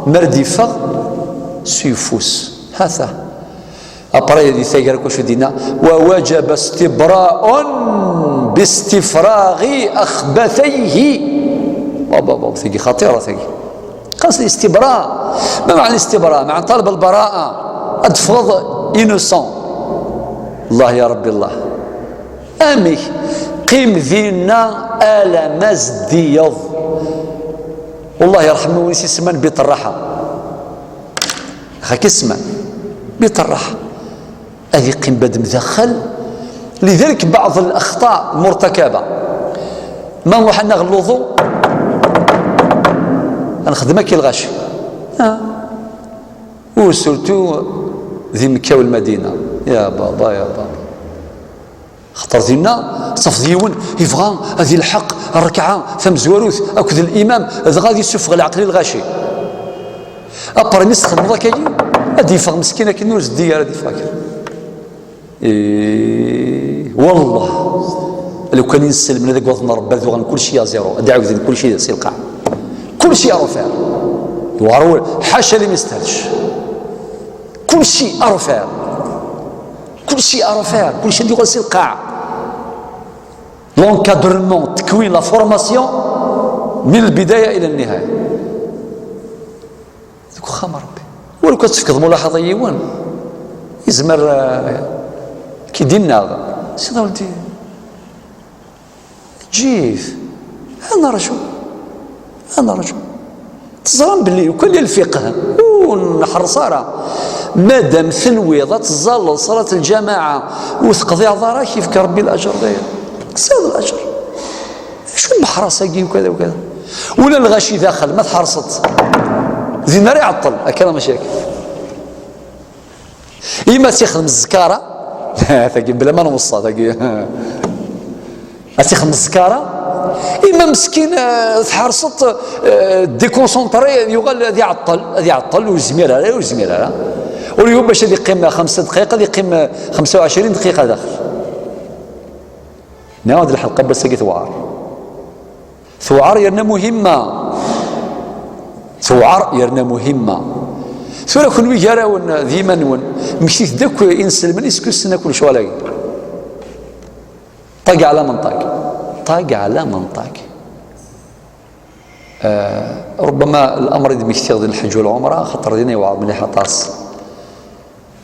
mi ara d-iffeɣ s uyeffus. Hata. Après, di taggara, acu d-yenna? Wa wajaba istibra'un bistifraɣi axbatayhi. Baba, baba, tagi xatira, tagi. Qas istibra. Ma meɛna istibra? Meɛna talab lbara'a. Ad teffɣeḍ innocent. Allah ya Rabbi, Allah. Amek? Qqim dinna alamma zeddiyeḍ. Wallah yerḥem win i s-isemman Bit Rraḥa. Xak isman. Bit Rraḥa. Ad iqqim badem daxel. Lidalik, baɛḍ al-axṭa murtakaba. Ma nruḥ ad naɣ lluḍu, ad nexdem akka i lɣaci. Ah. U surtout di Mekka u Lmadina. Ya baba, ya baba. Xaṭer dinna, tafeḍ yiwen yebɣa ad ilḥeq rrekɛa tamezwarut akked limam, dɣa ad isuffeɣ leɛqel i lɣaci. Après mi s-txedmeḍ akkagi, ad d-yeffeɣ meskin akken ur zeddi ara ad yeffeɣ akken. Ih, wallah, lukan inselmen ad aggaden Rebbi ad uɣalen kulci à zéro, ad d-ɛawden kulci si lqaɛ. Kulci à refaire. Yewɛer wul-, ḥaca li mi stahec. Kulci à refaire. Kulci à refaire. Kulci ad yuɣal si lqaɛ. L'encadrement, ttekwin, la formation, من البداية إلى النهاية. Deg uxxam n Rebbi. Wala kan tefkeḍ mulaḥaḍa i yiwen, yezmer, eh, ki d-innaɣ, sidi a weldi, eǧǧ-it, ad nerǧu, ad nerǧu. Teẓram belli lukan yal lfiqh ur nḥerreṣ ara, madam tenwiḍ ad teẓẓalleḍ ṣṣalat n lǧamaɛa ur teqḍiɛeḍ ara, ad k-yefk Rebbi laǧer dayen. Tesɛiḍ laǧer. Acu n leḥraṣ-agi, ukada, ukada? Ula lɣaci daxel, ma tḥerṣeḍ, din ara iɛeṭṭel, akka neɣ mačči akka? Ima ad tixdem zzkara, tagi, bla ma nweṣṣa, tagi. Ad tixdem zzkara, ima meskin, eh, tḥerṣeḍ, eh, déconcentré, yuɣal ad iɛeṭṭel, ad iɛeṭṭel, ur yezmir ara, ur yezmir ara. Ur yehhun bac ad yeqqim xemsa dqayeq, ad yeqqim xemsa u ɛecrin dqiqa daxel. Nɛawed lḥelqa n wass-agi tewɛer. Tewɛer yerna muhimma. Tewɛer yerna muhimma. Tura kenwi gar-awen d yiman-nwen, mmektit-d akk inselmen, est-ce que ssnen akk lecɣal-agi? Ṭag ɛla menṭag. Ṭag ɛla menṭag. Eh, ربما الأمر i d-mmektiɣ di lḥeǧǧ u lɛumra, axaṭer dinna yewɛer mliḥ aṭas.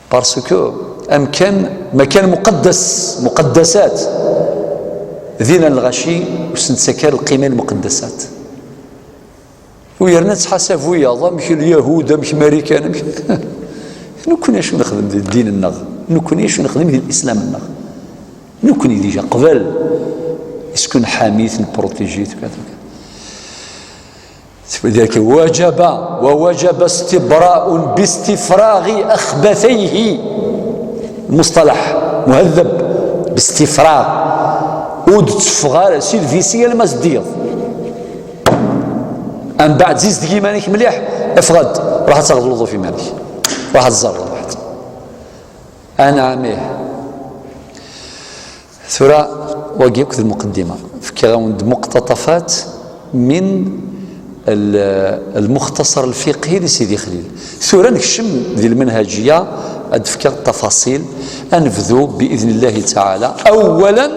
Parce que amkan, makan muqaddas, muqaddasat, dinna lɣaci ur sen-tettak ara lqima i lmuqaddasat. U yerna ttḥasab wiyaḍ, amek Lyahud, amek Marikan, amek, nekkni acu nexdem di ddin-nneɣ? Nekkni acu nexdem di lislam-nneɣ? Nekkni déjà qbel, est-ce que nḥami-t, nprotiji-t, kata, kata. لذلك وجب، ووجب استبراء باستفراغ أخبثيه. المصطلح مهذب، باستفراغ. Ur d-tteffeɣ ara si lbisi alamma zeddigeḍ. Mbeɛd zizdeg iman-ik mliḥ, ffeɣ-d, ruḥ ad taɣeḍ luḍu f iman-ik, ruḥ ad tzerreḍ waḥed. Anɛam ih. Tura, wagi akk d lmuqeddima. Fkiɣ-awen-d muqtaṭafat min ال-, المختصر الفقهي لسيدي خليل. Tura nekcem di lmenhajiya, ad d-fkeɣ tafasil. Ad nebdu بإذن الله تعالى. أولا,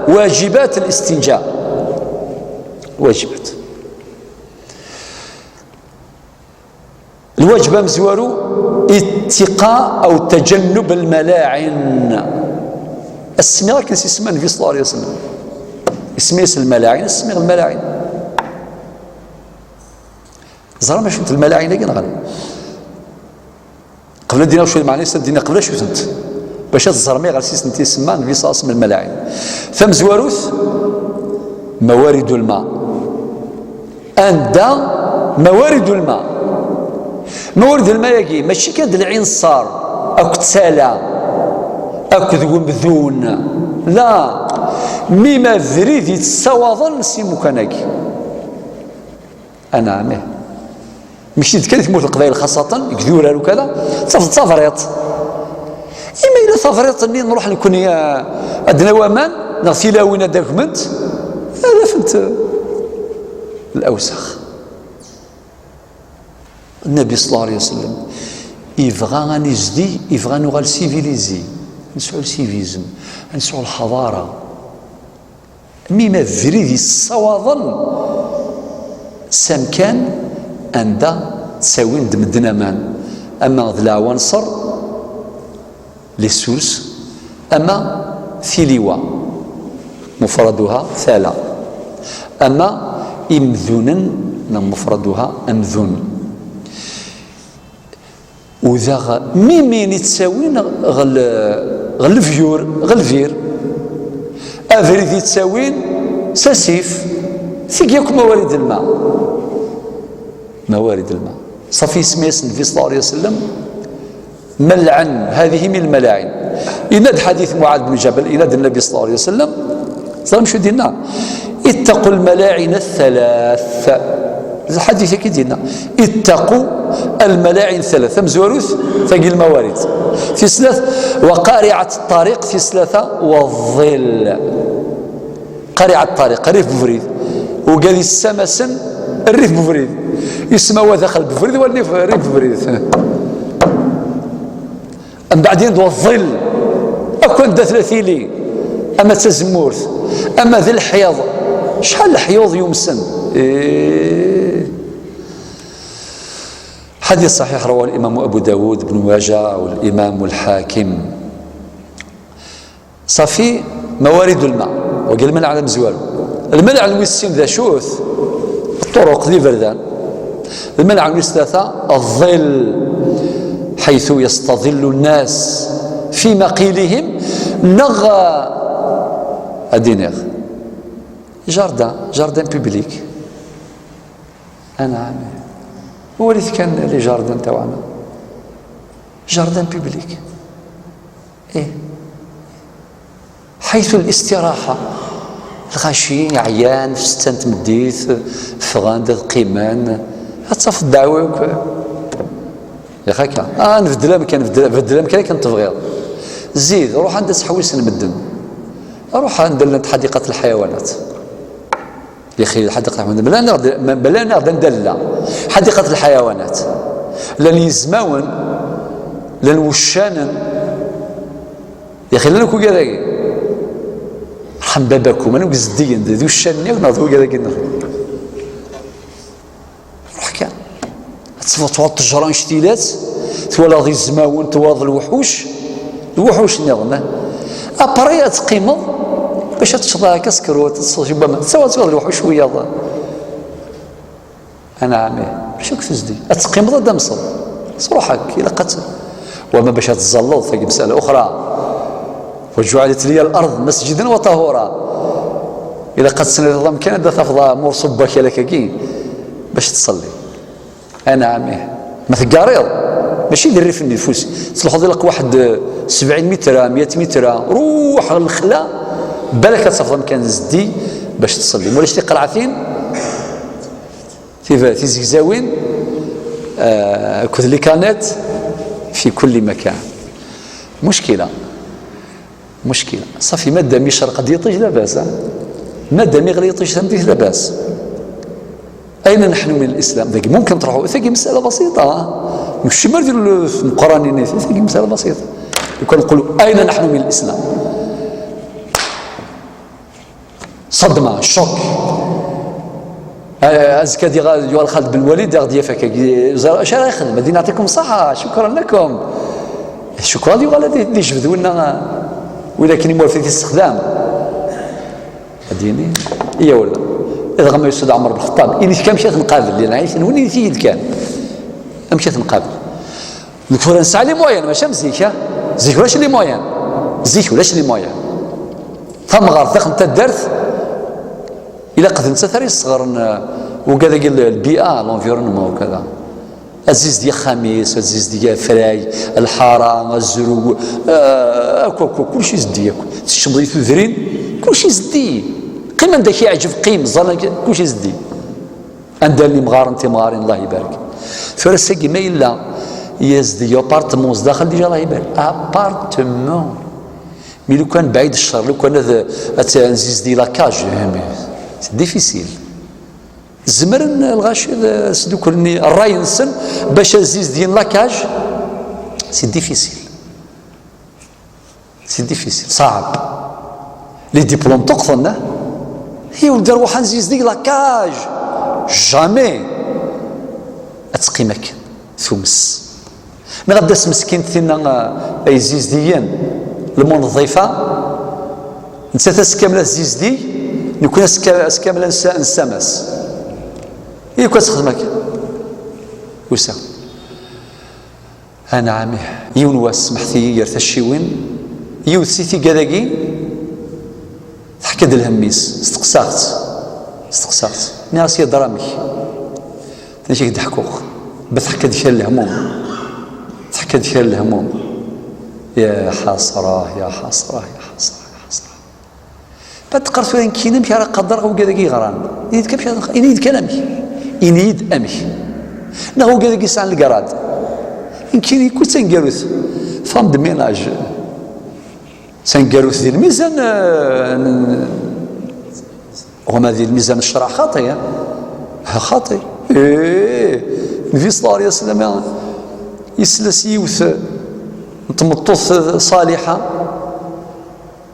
واجبات الاستنجاء. واجبات. Lwaǧeb amezwaru, اتقاء أو تجنب الملاعن. Ad s-smiɣ akken s isem Nnbi صلى الله عليه وسلم. Isem-is lmalaɛin, ad s-smiɣ lmalaɛin. Ẓram acu-tent lmalaɛin-agi neɣ ala? Qbel ad d-iniɣ acu d lmeɛna-is, ad d-iniɣ qbel acu-tent. Bac ad ẓrem ayɣer s isem-is isemma Nnbi صلى الله عليه وسلم lmalaɛin. Tamezwarut, موارد الماء. Anda موارد الماء؟ موارد الماء-agi, mačči kan d lɛinṣer akked tala akked wemdun. La, mi ma abrid yettessawaḍen s imukan-agi. Anɛam ih. Mačči d kan i tmurt n Leqbayel xaṣṣaten, deg durar ukala, tafeḍ tabriṭ. Imi yella tabriṭ-nni nruḥ nekkni, ah, ad d-nawi aman, neɣ tilawin ad d-agment, ad afent, eh, lawsex. Nnbi صلى الله عليه وسلم yebɣa ad nizdi, yebɣa ad nuɣal civilisé, ad nesɛu le civisme, ad nesɛu lḥaḍara. Mi ma abrid yessawaḍen s amkan anda ttawin-d medden aman, ama d leɛwanṣer, les sources, ama tiliwa, مفردها tala, ama imdunen, neɣ مفردها amdun. U daɣ, mimin i ttawin ɣer l-, ɣer lebyur, ɣer lbir. Abrid i ttawin s asif, tigi akk موارد الماء. موارد الماء. Ṣafi isem-is Nnbi صلى الله عليه وسلم, ملعن، هذه من الملاعن. Yenna-d ḥadit Muɛad ben Ǧabal, yenna-d Nnbi صلى الله عليه وسلم, ẓram acu d-yenna? اتقوا الملاعن الثلاث. D lḥadit-agi d-yenna. اتقوا الملاعن الثلاث. Tamezwarut, tagi lmawarid. Tis tlata, وقارعة الطريق, tis tlata, والظل. قارعة الطريق, rrif n ubrid. Ugad yessamasen, rrif n ubrid. Ismawa daxel n ubrid, wala rrif n ubrid. Mbeɛd yenna-d والظل, akk anda tella tili, ama d tazemmurt, ama d lḥiḍ, acḥal leḥyuḍ yumsen. Ih. حديث صحيح رواه الإمام أبو داود بن ماجه والإمام الحاكم. Ṣafi, موارد الماء, wagi lmelɛan amezwaru. Lmelɛan wis sin d acu-t? Ṭṭuruq d iberdan. Lmelɛan wis tlata, الظل, حيث يستظل الناس في مقيلهم, neɣ, ad d-iniɣ, jardin, jardin public. Anɛam. Walit kan les jardins n tawaɛna. Jardin public. Ih. حيث الاستراحة. Lɣaci ɛyan, f ssetta n tmeddit, ffɣen-d ad qqimen, ad tafeḍ ddeɛwa akk. Yak akka. Ah, nbeddel amkan, beddel, beddel amkan akken tebɣiḍ. Zid, ruḥ anda ttḥewwisen medden. Ruḥ anda llant ḥadiqat lḥayawanat. Yaxi ḥadiqat lḥayawanat. Blan-aɣ-d, blan-aɣ-d anda llan ḥadiqat lḥayawanat. Llan yizmawen, llan wuccanen. Yaxi llan akk wigad-agi. Rḥem baba-kum, anwa i izeddigen d wuccanen-nni neɣ d wigad-agi-nneɣ? Ruḥ kan. Ad tebɣeḍ twalaḍ ttejra n cctilat, twalaḍ izmawen, twalaḍ lewḥuc, lewḥuc nniḍen, eh? Après ad teqqimeḍ bac ad teččeḍ akka skerwat, ad tesseḍ cibba ma tettawa, ad twalaḍ lewḥuc wiyaḍ. Anɛam ih. Bac akk tezdi. Ad teqqimeḍ ad d-amseḍ. Sruḥ akk, ilaq ad t-, wama bac ad tẓalleḍ, tagi مسألة أخرى. وجعلت لي الأرض مسجدا وطهورا. Ilaq ad tesniḍ amkan anda tafeḍ amurṣu n wakal akkagi bac tṣelli. Anɛam ih. Ma teggariḍ, mačči d rrif n ufus. Telxeḍ ilaq waḥed sebɛin mitra, mya mitra. Ruḥ ɣer lexla, Balak ad tafeḍ amkan zeddi bac tṣelli. Mulac tiqerɛatin, tif- tizegzawin, ah, akked likanat fi kulli makan. Muckila. Muckila. Safi, madam yecreq-d yiṭij, labas, ah? Madam yeɣli yiṭij tameddit, labas. Ayna naḥnu min lislam? Dagi mumkin truḥu, tagi masala basita, ah? Nekcem ar di tmeqqranin, tagi masala basita. Lukan nqulu ayna naḥnu min lislam? Ṣadma, choc. Ah, azekka ad iɣ-, yuɣal Xaled Ben Walid, ad ɣ-d-yaf akka. Ẓer acu ara yexdem, ad d-nɛṭikum ṣṣaḥa, cukran lakum. Cukran, yuɣal ad d-ijbed winna, ah, wid akken imurti tissexdam. Ad d-yini, iya wala. Dɣa ma yusa-d Ɛmer Ben Lxeṭṭab, ini-k amek ad t-nqabel, di lɛayt-nwen, ini-t-iyi-d kan. Amek ad t-nqabel? Nekk tura nesɛa les moyens, mačči am zik, ah? Zik ulac les moyens. Zik ulac les moyens. Tamɣart daxel n taddart, ilaq d nettat ara yesseɣren, eh, ugad-agi l-, lbi'a, l'environnement, ukada. Ad zizdig axxam-is, ad zizdig afray, lḥara, azrug, eh, akk, akk, akk, kullec izeddi akk. Teččeḍ di tudrin, kullec izeddi. Qqim anda k-iɛǧeb, qqim, ẓẓan, kullec izeddi. Anda llan imɣaren, timɣarin, Allah ibarek. Tura ass-agi ma yella yezdig appartement sdaxel, déjà Allah ibarek. Appartement. Mi lukan bɛid ccer, lukan ad, ad t-, nzizdi la cage, eh, mais c'est difficile. Zemren lɣaci ad sduklen ṛṛay-nsen bac ad zizdigin la cage? C'est difficile. C'est difficile, ṣaɛeb. Les diplômes ṭṭuqten, ah? Yiwen d arwaḥ ad nzizdig la cage. Jamais. Ad teqqim akken, tumes. Neɣ ad d-tas meskint tinna, ah, ay zizdigen, lmunḍifa, nettat ass kamel ad tzizdig, nekkni ass ka-, ass kamel ad nsa-, nessamas. Yakk ad texdem akka. Usa. Anɛam, yiwen wass, smeḥt-iyi gar tacciwin, yiwet si tigad-agi teḥka-d lhemm-is, steqsaɣ-tt, steqsaɣ-tt. Nniɣ-as: "Ya ddṛa, amek?" Tenna-k: "Ak-d-ḥkuɣ." Ba teḥka-d kra n lehmum. Teḥka-d kra n lehmum. Ya ḥasra, ya ḥasra, ya ḥasra, ya ḥasra. Ba teqqar tura: "Nekkini amek ara qadreɣ ugad-agi yeɣran? Ini-d kan amek ara, ini-d kan amek. Ini-d amek." Neɣ ugad-agi yesɛan lgarad. Nekkini kul taneggarut, femme de ménage. Taneggarut di lmizan, eh, n-, huma di lmizan n ccreɛ xaṭi, eh? Xaṭi. Eh, Nnbi ṣella Llahu ɛalayhi wa sallam yesla s yiwet n tmeṭṭut ṣaliḥa,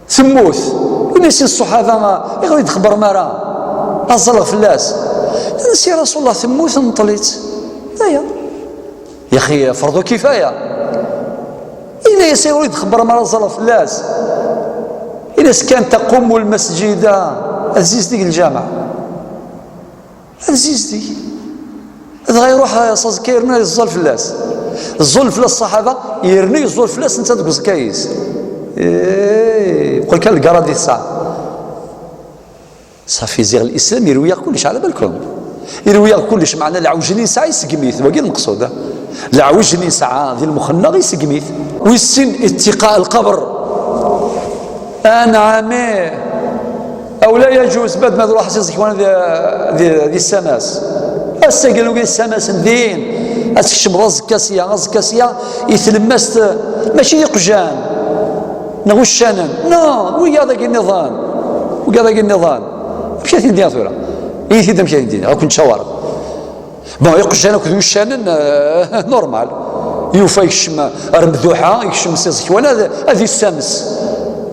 temmut. Ini-as i ṣṣuḥaba: "Ayɣer ur yi-d-txebbrem ara? Ad ẓẓleɣ fell-as." Nnan-as: "Ya Rasul Llah, temmut, nṭel-itt." Aya. Yaxi, ferḍu kifaya. Ini-as: "Ayɣer ur yi-d-txebbrem ara, ad ẓẓleɣ fell-as?" Ini-as: "Kan taqumu lmasǧida." Ad zizdig lǧameɛ. Ad zizdig. Dɣa iruḥ s aẓekka, yerna yeẓẓul fell-as. Ẓẓulen fell-as ṣṣaḥaba, yerna yeẓẓul fell-as netta deg uẓekka-is. Eh, yeqqel kan lgarad i tesɛa. Ṣafi, ziɣ lislam irwi-yaɣ kullec, ɛla balkum. Irwi-yaɣ kullec, meɛna leɛwej-nni nesɛa, iseggem-it. Wagi lmeqsud, ah? Leɛwej-nni nesɛa di lmux-nneɣ, iseggem-it. Wis sin, ittiqa lqebr. Anɛam, ih. Aw la yajuz, bad ma truḥ s iẓekwan di, di, di ssamas. Ass-agi, nugi ssamasen din. Ad tkecmeḍ aẓekka sya, aẓekka sya, i tlemmast, mačči d iqjan neɣ uccanen. Non, wiyaḍ-agi nniḍen. Wiyaḍ-agi nniḍen. Amek ad t-id-iniɣ tura? Ini-t-id amek ad t-id-iniɣ, ad ken-ttcawareɣ. Bon, iqjan akked wuccanen, euh, normal. Yufa yekcem ar Mduḥa, yekcem s iẓekwan, ad, ad yessames.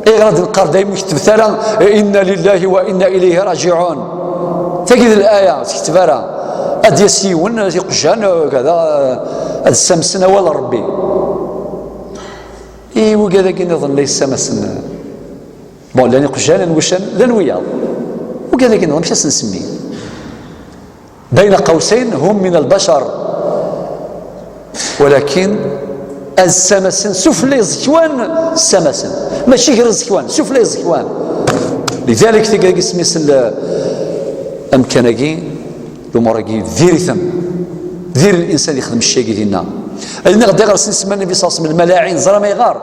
Ayɣer ad neqqar dayem ur kettbet ara: "Inna lillahi wa inna ilayhi raji'un"? Tagi d laya, ur tekteb ara. Ad d-yas yiwen, iqjan, euh, kada, euh, ad ssamsen awal n Rebbi. I wigad-agi nniḍen la yessamasen. Bon, llan iqjan, llan wuccanen, llan wiyaḍ. Wigad-agi nniḍen, amek ad sen-nsemmi? Bayna qawsayn, hum min al-bashar. Walakin ad ssamasen sufella iẓekwan, ssamasen. Mačči gar iẓekwan, sufella iẓekwan. Lidalik, tagi isem-is l-, amkan-agi, lumuṛ-agi, diri-ten. Diri linsan yexdem cci-agi dinna. Ad iniɣ-d iɣersen isemma Nnbi ṣalla Llahu ɛalayhi wa sallam lmalaɛin, ẓram ayɣer.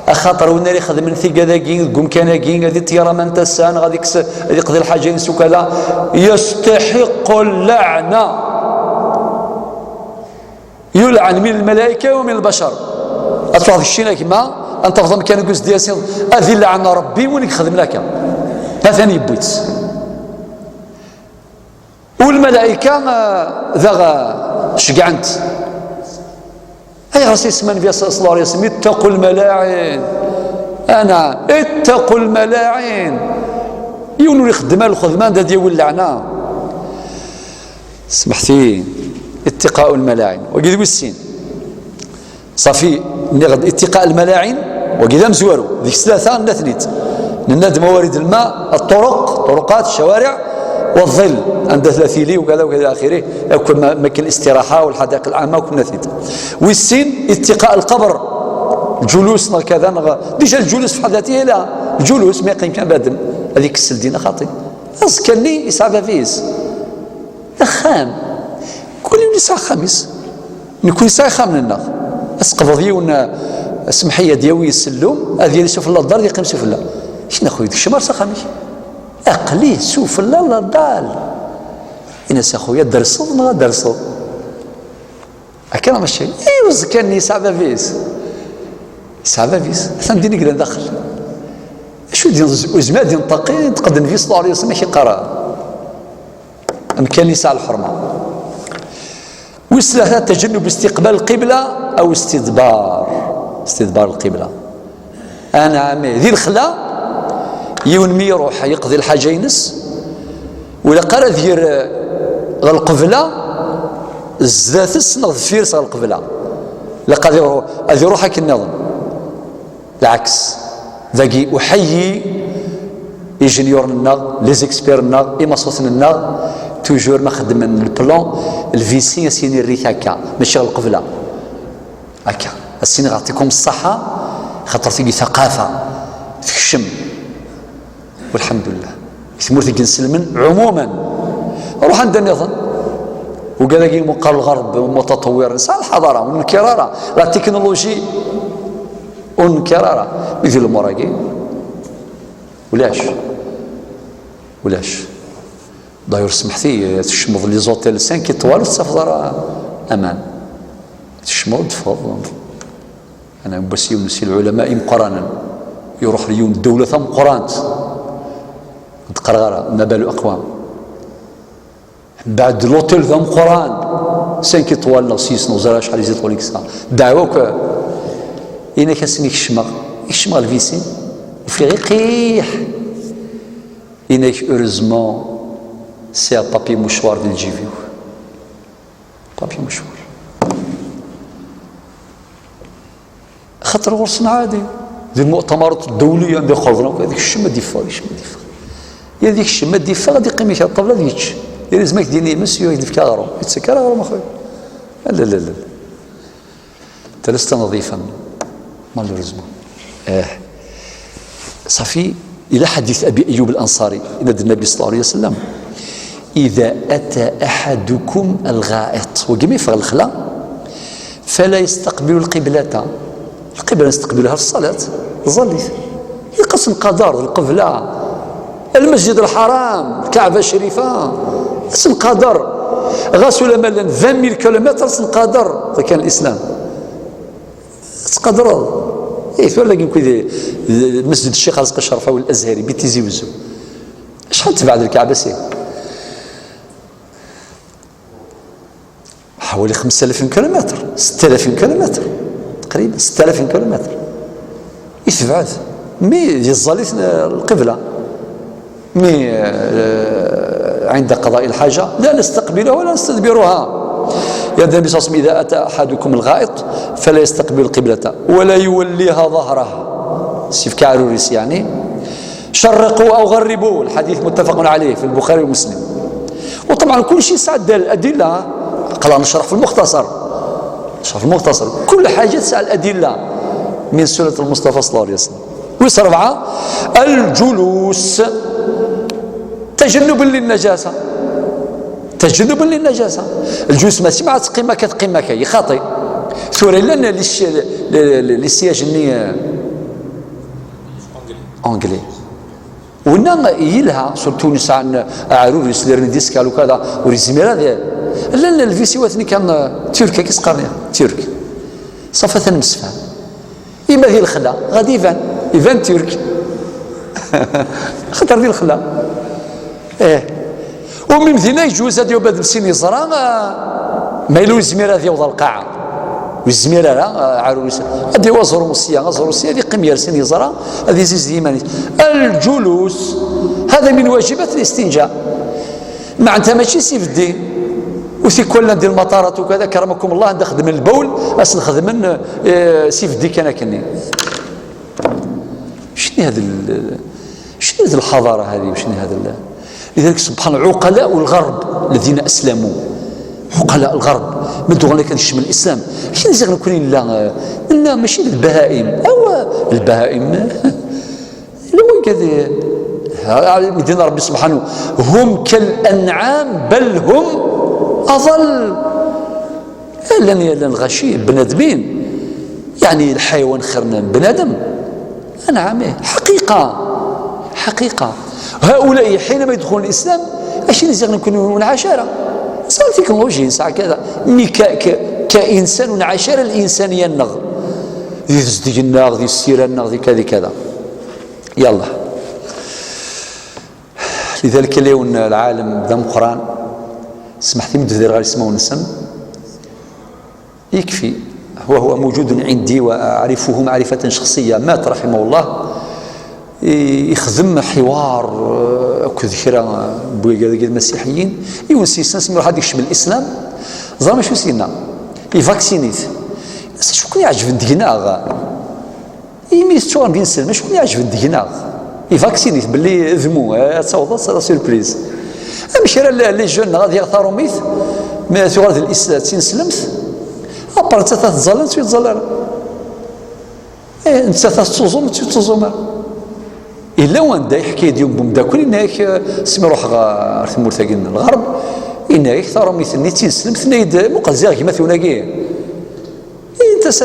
Axaṭer win ara ixedmen tigad-agi deg umkan-agi, ad iṭṭer aman n tasa, neɣ ad ikkes, ad iqḍi lḥaǧa-ines ukala, يستحق اللعنة. يلعن من الملائكة ومن البشر. Ad truḥeḍ keččini a gma, ad tafeḍ amkan deg uzdi-as, ad ilɛen Rebbi win i ixedmen akka. Atan yewwi-tt. U lmalayka, ah, daɣ, ah, ceggɛen-t. Ayɣer s yisem Nnbi صلى الله عليه وسلم, اتقوا الملاعن. Anɛam, اتقوا الملاعن. Yiwen ur ixeddem ara lxedma anda ad yawi lleɛna. Smeḥt-iyi, اتقاء الملاعن. Wagi d wis sin. Ṣafi, nniɣ-d اتقاء الملاعن, wagi d amezwaru, deg-s tlata nna-ten-id. Nenna-d موارد الماء, الطرق, طرقات, الشوارع, والظل, anda tella tili, وكذا وكذا إلى آخره, akk ma, makken الاستراحة والحدائق العامة, akk nna-t-id. Wis sin, اتقاء القبر, الجلوس neɣ كذا, neɣ, déjà الجلوس في حد ذاته, la, الجلوس, ma yeqqim kan bnadem, ad ikkes ldin, a xaṭi. Aẓekka-nni yesɛa bab-is. D axxam. Kul yiwen yesɛa axxam-is. Nekk yesɛa axxam-nneɣ. Ad s-teqbeḍ yiwen, eh, semḥ-iyi, ad yawi ssellum, ad yali sufella n ddeṛ, ad yeqqim sufella. Kna xuy, kcem ar s axxam-ik. Aql-i sufella n ddeṛ. Ini-as, a xuya, ad d-terseḍ neɣ ad d-terseḍ? Akka neɣ mačči? I uẓekka-nni yesɛa bab-is. Yesɛa bab-is. Atan din i yellan daxel. Acu d-, ur yezmir ad yenṭeq, yenṭeq-d Nnbi صلى الله عليه وسلم, amek yeqqar? Amkan yesɛa lḥerma. Wis tlata, تجنب استقبال القبلة أو استدبار, استدبار القبلة. Anɛam, di lexla, yiwen mi iruḥ yeqdi lḥaǧa-ines, ur ilaq ara ad yerr ɣer lqebla, zdat-s neɣ deffir-s ɣer lqebla. Ilaq ad iruḥ, ad iruḥ akken nniḍen. Lɛeks, dagi uḥeyyi ijenyuren-nneɣ, les experts-nneɣ, imaṣuten-nneɣ, toujours ma xeddmen le plan, lvisi a s-yini rrik akka, mačči ɣer lqebla. Akka, a s-iniɣ yeɛṭikum ṣṣaḥa, xaṭer tigi thaqafa tekcem. Walḥemdullah. Deg tmurt i yenselmen ɛumuman. Ruḥ anda nniḍen. Ugad-agi meqqar lɣerb mutaṭewwir, nesɛa lḥaḍara, ur nenkir ara. La technologie, ur nenkir ara. I di lumuṛ-agi? Ulac. Ulac. D'ailleurs, smeḥt-iyi, tkecmeḍ les hôtels cinq étoiles, ur tettafeḍ ara aman. Tkecmeḍ, teffɣeḍ. Ana, yiwen si lɛulama imeqqranen, iruḥ ɣer yiwen ddewla tameqqrant, ur d-qqareɣ ara, ma balu aqwam. Mbeɛd l'hôtel d ameqqran, cinq étoiles neɣ six, neɣ ẓriɣ acḥal les étoiles i yesɛa. Ddeɛwa akk, inak ass-nni kecmeɣ, kecmeɣ lvisin, ufiɣ iqiḥ. Inak, heureusement, c'est un papier mouchoir di lǧib-iw. Papier mouchoir. Xaṭer ɣur-sen ɛadi. Di lmu'tamarat ddewliya, anda xerḍen akk, ad ikcem ad d-iffeɣ, ad ikcem ad d-iffeɣ. Ad ikcem ad d-iffeɣ, ad iqqim kra ṭṭabla ad yečč. Yal izem ad k-d-yini imes, yuɣ ad k-d-yefk aɣrum. Yettak ara aɣrum, a xuya. La, la, la, la. Talast-a نظيفة, malheureusement. Eh. Ṣafi, ila ḥadit Abi Ayyub al-Ansari, yenna-d Nnabi صلى الله عليه وسلم: إذا أتى أحدكم الغائط, wagi ma yeffeɣ lexla, فلا يستقبل القبلة. القبلة نستقبلها في الصلاة, ẓallit. Ilaq ad s-nqader d lqebla. المسجد الحرام, الكعبة الشريفة, ad s-nqader. Ɣas ulamma llan vingt mille kilomètres, ad s-nqader. Ɣer kan l'islam. Tettqadreḍ? Eh, tura dagi nekk di, di Mesjid Ccix Rezqi Cerfawi Azhari, bi Tizi Wezzu. Acḥal tebɛed Lkaɛba si? حوالي خمسة آلاف كيلومتر, ستة آلاف كيلومتر, تقريبا ستة آلاف كيلومتر. I tebɛed. Mi yeẓẓal-it, eh, lqibla. Mais, euh, عند قضاء الحاجة لا نستقبلها ولا نستدبرها. يا النبي صلى الله عليه وسلم: إذا أتى أحدكم الغائط فلا يستقبل القبلة ولا يوليها ظهره. سيف كعروريس يعني. شرقوا أو غربوا، الحديث متفق عليه في البخاري ومسلم. وطبعا كل شيء سعد الأدلة، قال نشرح في المختصر، نشرح في المختصر، كل حاجة تسعى الأدلة من سنة المصطفى صلى الله عليه وسلم. Wis rebɛa, الجلوس تجنبا للنجاسة. تجنبا للنجاسة. الجلوس ماشي مع تقيم هكا، تقيم هكا، يا خاطي. Tura llan les, les, les sièges-nni, euh, Anglais. Winna yelha, surtout nesɛan aɛrur yesliren diskal ukada, ur yezmir ad. Llan lvis-iw atni kan, eh, turk, akka i s-qqaren, turk. Ṣafi ad nemsefham. Ima di lexla, ɣad iban, iban turk. Xaṭer di lexla. Eh. Umi Medina yeǧuz ad yubad sin yeẓra, ah, ma yella ur yezmir ad yaweḍ ɣer lqaɛa. Ur yezmir ara, ah, aɛrur-is. Ad yaweḍ aẓru sya, aẓru sya, ad yeqqim gar sin yeẓra, ad yezzizdeg iman-is. الجلوس، هذا من واجبات الاستنجاء. Meɛna mačči s ibeddi. U tikwal llan di lmaṭarat ukada, كرمكم الله, anda xedmen lbawl, ad sen-xedmen, eh, s ibeddi kan akkenni. شنو هذا ال-، شنو هذه الحضارة هذه؟ وشنو هذا ال-، لذلك سبحان الله، عقلاء الغرب الذين أسلموا، عقلاء الغرب، ما دوغنا كان الشمال الإسلام، شنو زغنا كلين لا، لا، ماشي البهائم، أو البهائم. لا، وين كذي؟ ها، مدينة ربي سبحانه، هم كالأنعام بل هم أضل. Llan, llan lɣaci, bnadmin, يعني الحيوان خير من بنادم. نعم، إيه. حقيقة. حقيقة. هؤلاء حينما يدخلون الإسلام، أشي نزيغ نكون ونعاشرة. صار تكنولوجيا، نسعى كذا. مي ك-، ك-، كإنسان ونعاشرة الإنسانية النغ. ذي تزدي النغ، ذي السيرة النغ، ذي كذا، كذا. يلا. لذلك اليوم العالم ذا مقران، سمحتي من دفدير غير اسمه ونسم، يكفي، هو، هو موجود عندي وأعرفه معرفة شخصية، مات رحمه الله، ي-، يخدم حوار، آه، أكد كرا بويقا المسيحيين، يونسي سنس يروح هذيك الشمل الإسلام، زعما شو سينا؟ يفاكسينيت. شكون يعجب دينا؟ Imi tettuɣem d inselmen, acu ken-iɛejben deg-neɣ? Ivaksinit belli d mu, eh, ad tawḍeḍ, c'est la surprise. Amek ara les, les jeunes neɣ ad yaɣ tarumit, mi tuɣal d lis-, d tineslemt, après nettat ad tẓallen, ur yettẓall ara. Eh, nettat ad tettuẓum, ur tettuẓum ara. Yella wanda yeḥka-d yiwen n umeddakel, yenna-yak, eh, asmi ruḥeɣ ɣer tmurt-agi n lɣerb, yenna-yak tarumit-nni d tineslemt, tenna-yi-d, muqel ziɣ gma-twen-agi. Inta s-,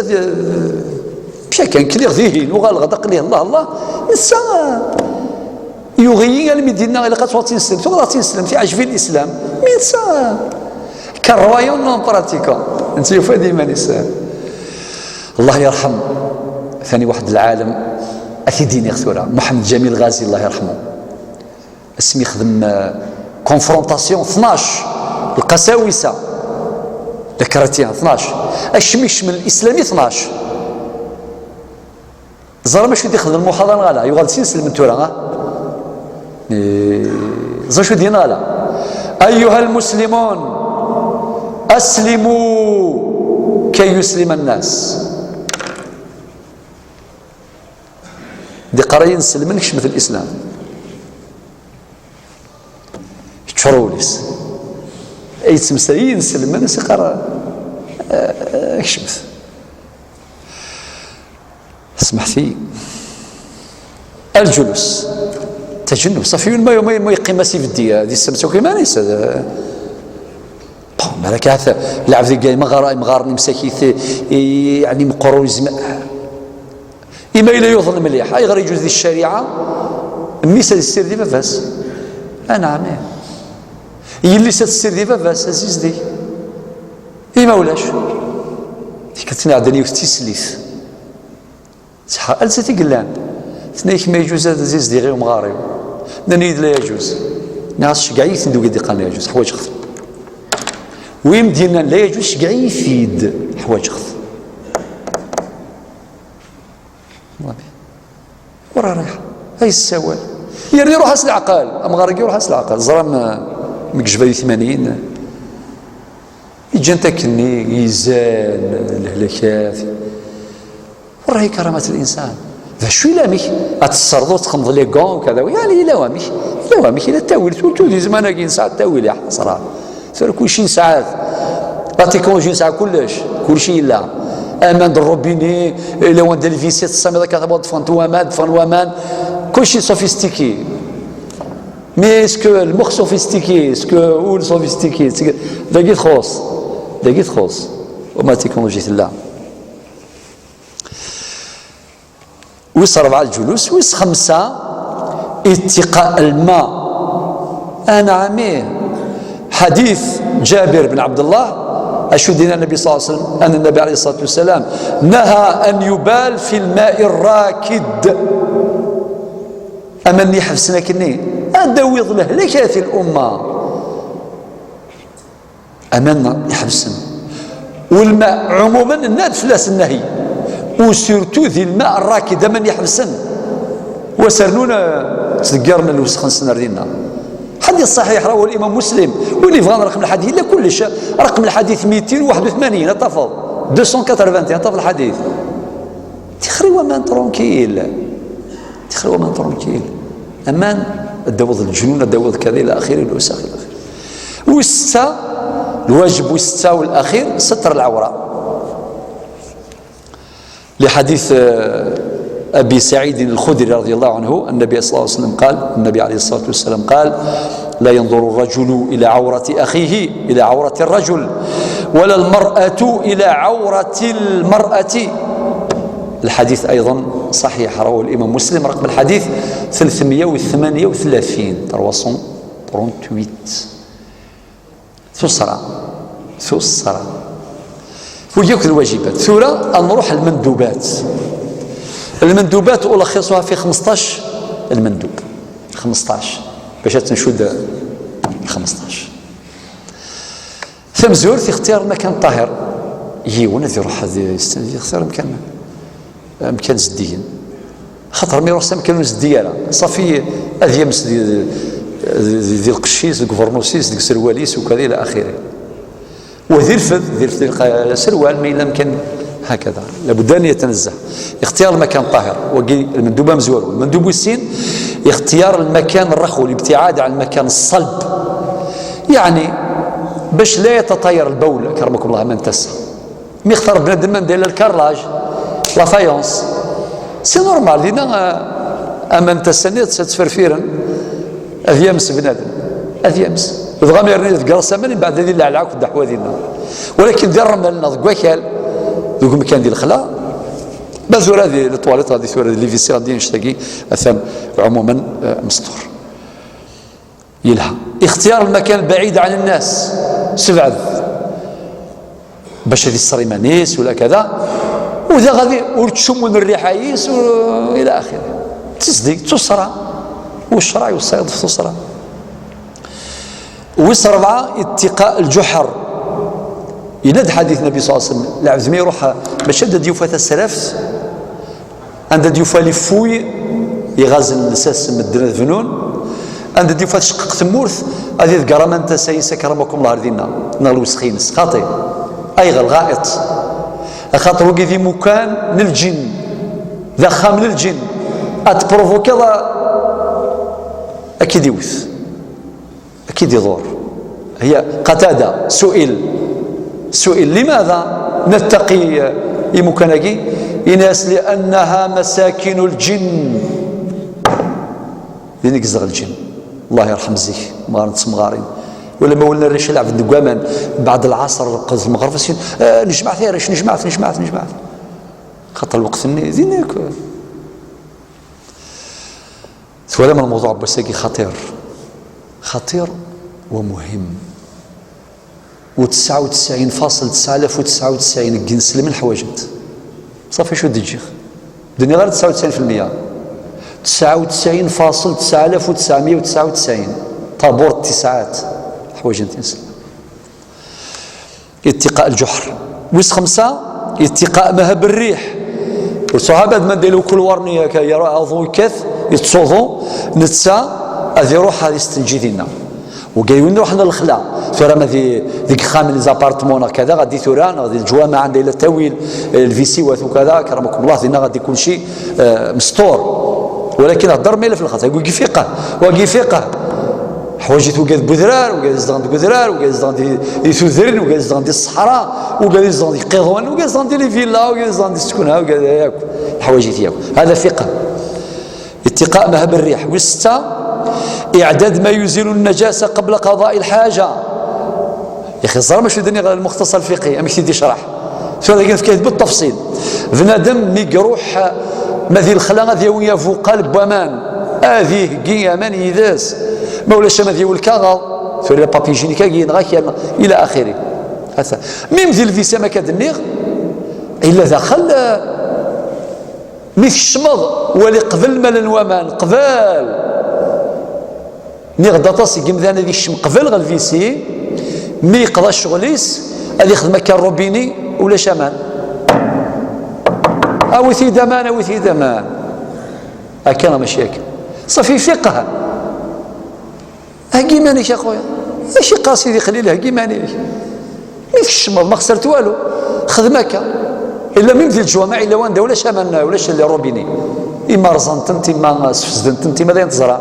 mca kan, kliɣ dihin, uɣaleɣ-d aql-i Allah, Allah. Netta, yuɣ-iyi almi d-yenna ilaq ad tuɣal d tineslemt. Tuɣal d tineslemt, iɛjeb-iyi l'islam. Mais netta, croyant non pratiquant. Netta yufa-d iman-is. Allah yerḥem. Tani waḥed lɛalem, ad t-id-iniɣ tura. Muḥemmed Ǧamil Ɣazi, Allah yerḥmu. Asmi yexdem, euh, confrontation tnac, lqasawisa, les chrétiens tnac, acmi yecmel lislami tnac. Ẓram acu i d-ixdem lmuḥaḍara neɣ ala? Yuɣal d sin iselmen tura, ha? Eh, ẓer acu i d-yenna neɣ ala? أيها المسلمون، أسلموا كي يسلم الناس. D iqerra inselmen, kecmet lislam. Yeččur wul-is. Ay yettmeslay i inselmen, as iqqar, eh, kecmet. Smeḥt-iyi. Aljulus. Tajennub. Ṣafi, yiwen ma, ma, ma yeqqim-as ibeddi, eh, di ssemt akk iman-is, eh. Bon, malak ahat lɛebd deg imɣar-, imɣaren imsakit, i, yeɛni meqqer ur yezmir. Ima yella yuḍen mliḥ, ayɣer yeǧuz di ccariɛa mmi-s ad yessired i baba-s? Anɛam, ih. Yelli-s ad tessired i baba-s, ad zizdig. Ima ulac, tikkelt-nni ɛeddan yiwet d tislit. Tḥa-, alsat i yellan. Tenna-yak ma yeǧuz ad zizdiɣ i umɣar-iw. Nnan-iyi-d la yeǧuz. Nniɣ-as ceggeɛ-iyi-ten-id wigi d-iqqaren la yeǧuz, ḥwaǧeɣ-ten. Wi m-d-yennan la yeǧuz, ceggeɛ-iyi-t-id, ḥwaǧeɣ-t. Ur ara iruḥ, ay yessawal. Yerna iruḥ-as leɛqel, amɣar-agi iruḥ-as leɛqel. Ẓram, eh, mi yejba di tmanyin, ǧǧan-t akkenni, izan, lehlakat. Ur rahi karamat linsan. D acu ilamek? Ad tesserḍ, ad txedmeḍ les gants, kada. Yeɛni, yella wamek, yella wamek, yella ttawil, surtout di zzman-agi nesɛa ttawil, ya ḥasra. Tura kulci nesɛa-t. La technologie nesɛa kullec, kulci yella. Aman d robinet, yella wanda lvis tesɛiḍ akka, tabɣa ḍḍfen-t waman, ḍḍfen waman. Kulci sophistiqué. Mais est-ce que lmux sophistiqué, est-ce que ul sophistiqué? Dagi txuṣṣ, dagi txuṣṣ. Uma technologie tella. Wis rebɛa lǧulus, wis xemsa ittiqa lma. Anɛam, ih. Ḥadit Ǧabir ben Ɛebdellah, acu d-yenna Nnbi ṣalla Llahu ɛalayhi wa sallam? Anna Nnbi ɛalayhi ṣṣalatu wa ssalam naha an yubal fi lma'i rrakid. Aman iḥebsen akkenni, ad d-tawiḍ lehlak a lumma. Aman iḥebsen. U lma ɛumuman, nenna-d fell-as nnahi. U surtout di lma rrakid, aman iḥebsen. Wa s rnun, eh, ttdeggiren lwesx-nsen ar dinna. Ḥadit ṣaḥiḥ, rawahu l-Imam Muslim. Win yebɣan raqem lḥadit, yella kullec. Raqem lḥadit mitin u waḥed u tmanyin, ad tafeḍ. Deux cent quatre-vingt-un, ad tafeḍ lḥadit. Tixri waman tranquille. Tixri waman tranquille. Aman, ad d-tawiḍ leǧnun, ad d-tawiḍ kada, ila axiri, ila axiri. Wis setta, lwajeb wis setta u laxir, ستر العورة. لحديث, آه، أبي سعيد الخدري رضي الله عنه، النبي صلى الله عليه وسلم قال، النبي عليه الصلاة والسلام قال: "لا ينظر الرجل إلى عورة أخيه، إلى عورة الرجل، ولا المرأة إلى عورة المرأة." الحديث أيضا صحيح، رواه الإمام مسلم، رقم الحديث ثلاثمية وثمانية وثلاثين، trois cent trente-huit. Tusra. Tusra. Wigi akk d lwajibat. Tura ad nruḥ lmendubat. Lmendubat ألخصها في خمسطاش المندوب. خمسطاش. Bac ad tencudd خمسطاش. Tamezwarut, ixtiyar lmakan ṭṭahiṛ. Yiwen ad iruḥ ad yextir amkan, amkan zeddigen. Xaṭer mi iruḥ s amkan ur zeddig ara, ṣafi ad yams di, di, di lqecc-is, deg ubernus-is, deg userwal-is, ukada ila axiri. Wa d irfed, d irfed di lqa-, aserwal, ma yella amkan hakada. Labudda an yetnezzeh. Ixtiyar lmakan ṭṭahiṛ. Wagi lmendub amezwaru. Lmendub wis sin, ixtiyar lmakan rraxu, الابتعاد عن المكان الصلب. Yeɛni, bac la yataṭayar lbawl, akramakum Allah, aman n tasa. Mi xtar bnadem anda yella lkarlaj, la faïence, c'est normal, dinna, ah, aman n tasa-nni ad ttferfiren, ad yams bnadem, ad yams. Dɣa mi yerna deg ɣer-s aman, mbeɛd ad ileɛleɛ akk ddaḥwa dinna. Walakin di ṛṛmel neɣ deg wakal, deg umkan di lexla, ma tura di lṭwalit, ɣadi tura di livisi, ɣadi annect-agi, atan ɛumuman, eh, mestur. Yelha. Ixtiyar lmakan baɛid ɛan nnas, sebɛed. Bac ad iṣṣer iman-is, wala kada. U da ɣadi ur ttcummun rriḥa-is, u ila axiri. Tizdeg, d tuṣṣra. U ccṛeɛ iweṣṣa-yaɣ-d f tuṣṣra. Wis ṛebɛa, ittiqa lǧuḥer. Yenna-d ḥadit Nnbi ṣalla Llahu ɛalayhi wa sallam, lɛebd mi iṛuḥ, mačči anda d-yufa tasraft, anda d-yufa les fouilles, iɣazen lsas medden ad bnun, anda d-yufa tceqqeq tmurt, ad iḍegger aman n tasa-ines, akramakum Allah, ar dinna, neɣ lwesx-ines. Xaṭi. Ayɣer? Lɣa'iṭ. Axaṭer wagi d imukan n lǧin, d axxam n lǧin. Ad tprovokiḍ, a-, ad k-id-iwet. Ad k-id-iḍur. هي قتادة سئل، سئل: "لماذا نتقي imukan-agi؟" Yenna-yas: "لأنها مساكن الجن." Din i yezdeɣ lǧin. Allah yerḥem zik, mɣaren d temɣarin. Wala ma wulin arrac lɛebd deg waman, mbeɛd lɛaṣer, lqed, lmeɣreb, sin, eh, nejmaɛet arrac, nejmaɛet, nejmaɛet, nejmaɛet. Xaṭer lweqt-nni, din akk. Twalam lmewḍuɛ n wass-agi xaṭir. Xaṭir wa muhim. U tesɛa u tesɛin faṣel tesɛa alaf u tesɛa u tesɛin n yinselmen ḥwajen-t. Ṣafi, acu d-ǧǧiɣ? D-nniɣ ara tesɛa u tesɛin fi lmeyya. Tesɛa u tesɛin faṣel tesɛa alaf u tesɛemya u tesɛa u tesɛin. Taburt tisaɛat ḥwajen-t yinselmen. Ittiqa lǧuḥr. Wis xemsa, ittiqa mahab rriḥ. Ur ttruḥ abad ma d-, yella ukulwar-nni akka, yerwa aḍu yekkat, yettsuḍu, netta ad iruḥ ad istenǧi dinna. Wigad win iruḥen ɣer lexla, tura ma di, deg ixxamen, les appartements neɣ kada, ɣadi tura, neɣ di leǧwameɛ anda yella ttawil, eh, lvisiwat ukada, akramakum Allah, dinna ɣadi kulci, eh, mestur. Walakin hder ma yella fi lxaṭer, wagi fiqh, wagi fiqh. Ḥwaǧ-it wigad n udrar, wigad izedɣen deg udrar, wigad izedɣen di, di tudrin, wigad izedɣen di ṣṣeḥra, wigad izedɣen deg iqiḍunen, wigad izedɣen di les villas, wigad izedɣen di ssekna, wigad yakk. Ḥwaǧ-it yakk. Hada fiqh. Ittiqa mahab rriḥ. Wis setta, iɛdad ma yuzilu nnajasa qabla qada'i lḥaǧa. Yaxi, ẓer ma acu d-nniɣ lmuxtasar lfiqhi, amek t-id-icraḥ. Tura dagi nefka-t بالتفصيل. Bnadem mi iruḥ Ma di lexla ad yawi abuqal n waman, ad iheggi aman yid-s. Ma ulac aman ad yawi lkaɣeḍ, tura la papier hygiénique-agi yenɣa-k yerna ila axiri. Ata. Mim di lvisa ma akka d-nniɣ, illa daxel, eh, mi tkecmeḍ, wali qbel lmal n waman, qbel. Nniɣ-d aṭas n yimdanen ad ikcem qbel ɣer lvisi, mi yeqḍa ccɣel-is, ad ixdem akka rrubini, ulac aman. Awit-iyi-d aman, awit-iyi-d aman. Akka neɣ mačči akka? Ṣafi fiqh. Heggi iman-ik a xuya. Acu yeqqar Sidi Xlil, heggi iman-ik? Mi tkecmeḍ, ma xsert walu, xdem akka. Illa mim di leǧwameɛ, illa wanda ulac aman, ulac les robinets. Ima rẓan-tent, ima sfesden-tent, ima d ayen teẓra.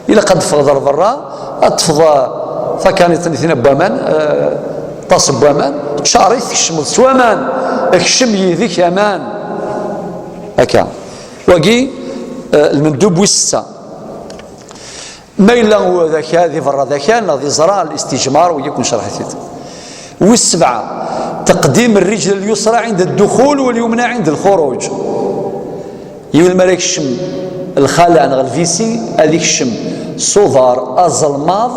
Ilaq ad d-teffɣeḍ ar berra, ad tefḍ, eh, takaniṭ-nni n waman, eh, ṭas n waman, ččar-it, tkecmeḍ s waman, kcem yid-k aman. Akka. Wagi, eh, lmendub wis setta. Ma yella daka di berra daka, neɣ di ẓra, listijmar, wagi kun cerḥet-id. Wis sebɛa, تقديم الرجل اليسرى عند الدخول واليمنى عند الخروج. Yiwen mi ara yekcem lxala neɣ lvisi, ad ikcem s uḍar azelmaḍ,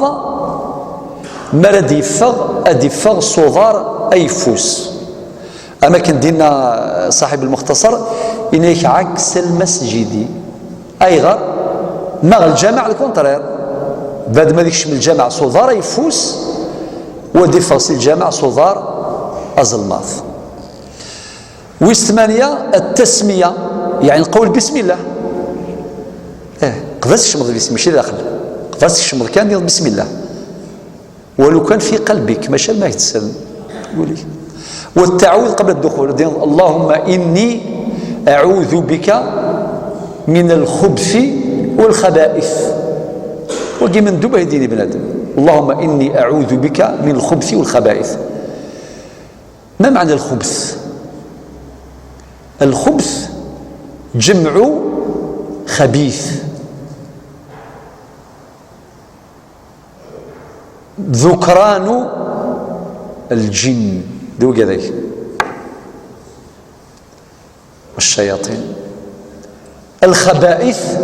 mi ara d-yeffeɣ, ad d-iffeɣ s uḍar ayeffus. Am akken d-yenna ṣaḥib lmuxtasar, yenna-yak ɛaks lmasjidi. Ayɣer? Ma ɣer lǧameɛ, le contraire. Bad ma ad ikcem lǧameɛ s uḍar ayeffus, wa d-iffeɣ si lǧameɛ s uḍar azelmaḍ. Wis tmanya, التسمية, yeɛni lqawl bismillah. Eh, qbel ad tkecmeḍ lvisi, mačči daxel. Qbel ad tkecmeḍ kan, diɣ bismillah. ولو كان في قلبك, mačči ma yettselm. Wali. والتعوذ قبل الدخول, diɣ, اللهم إني أعوذ بك من الخبث والخبائث. Wagi mendub ad d-yini bnadem. اللهم إني أعوذ بك من الخبث والخبائث. ما معنى الخبث؟ الخبث جمع خبيث. ذكران الجن, d wigad-agi. والشياطين. الخبائث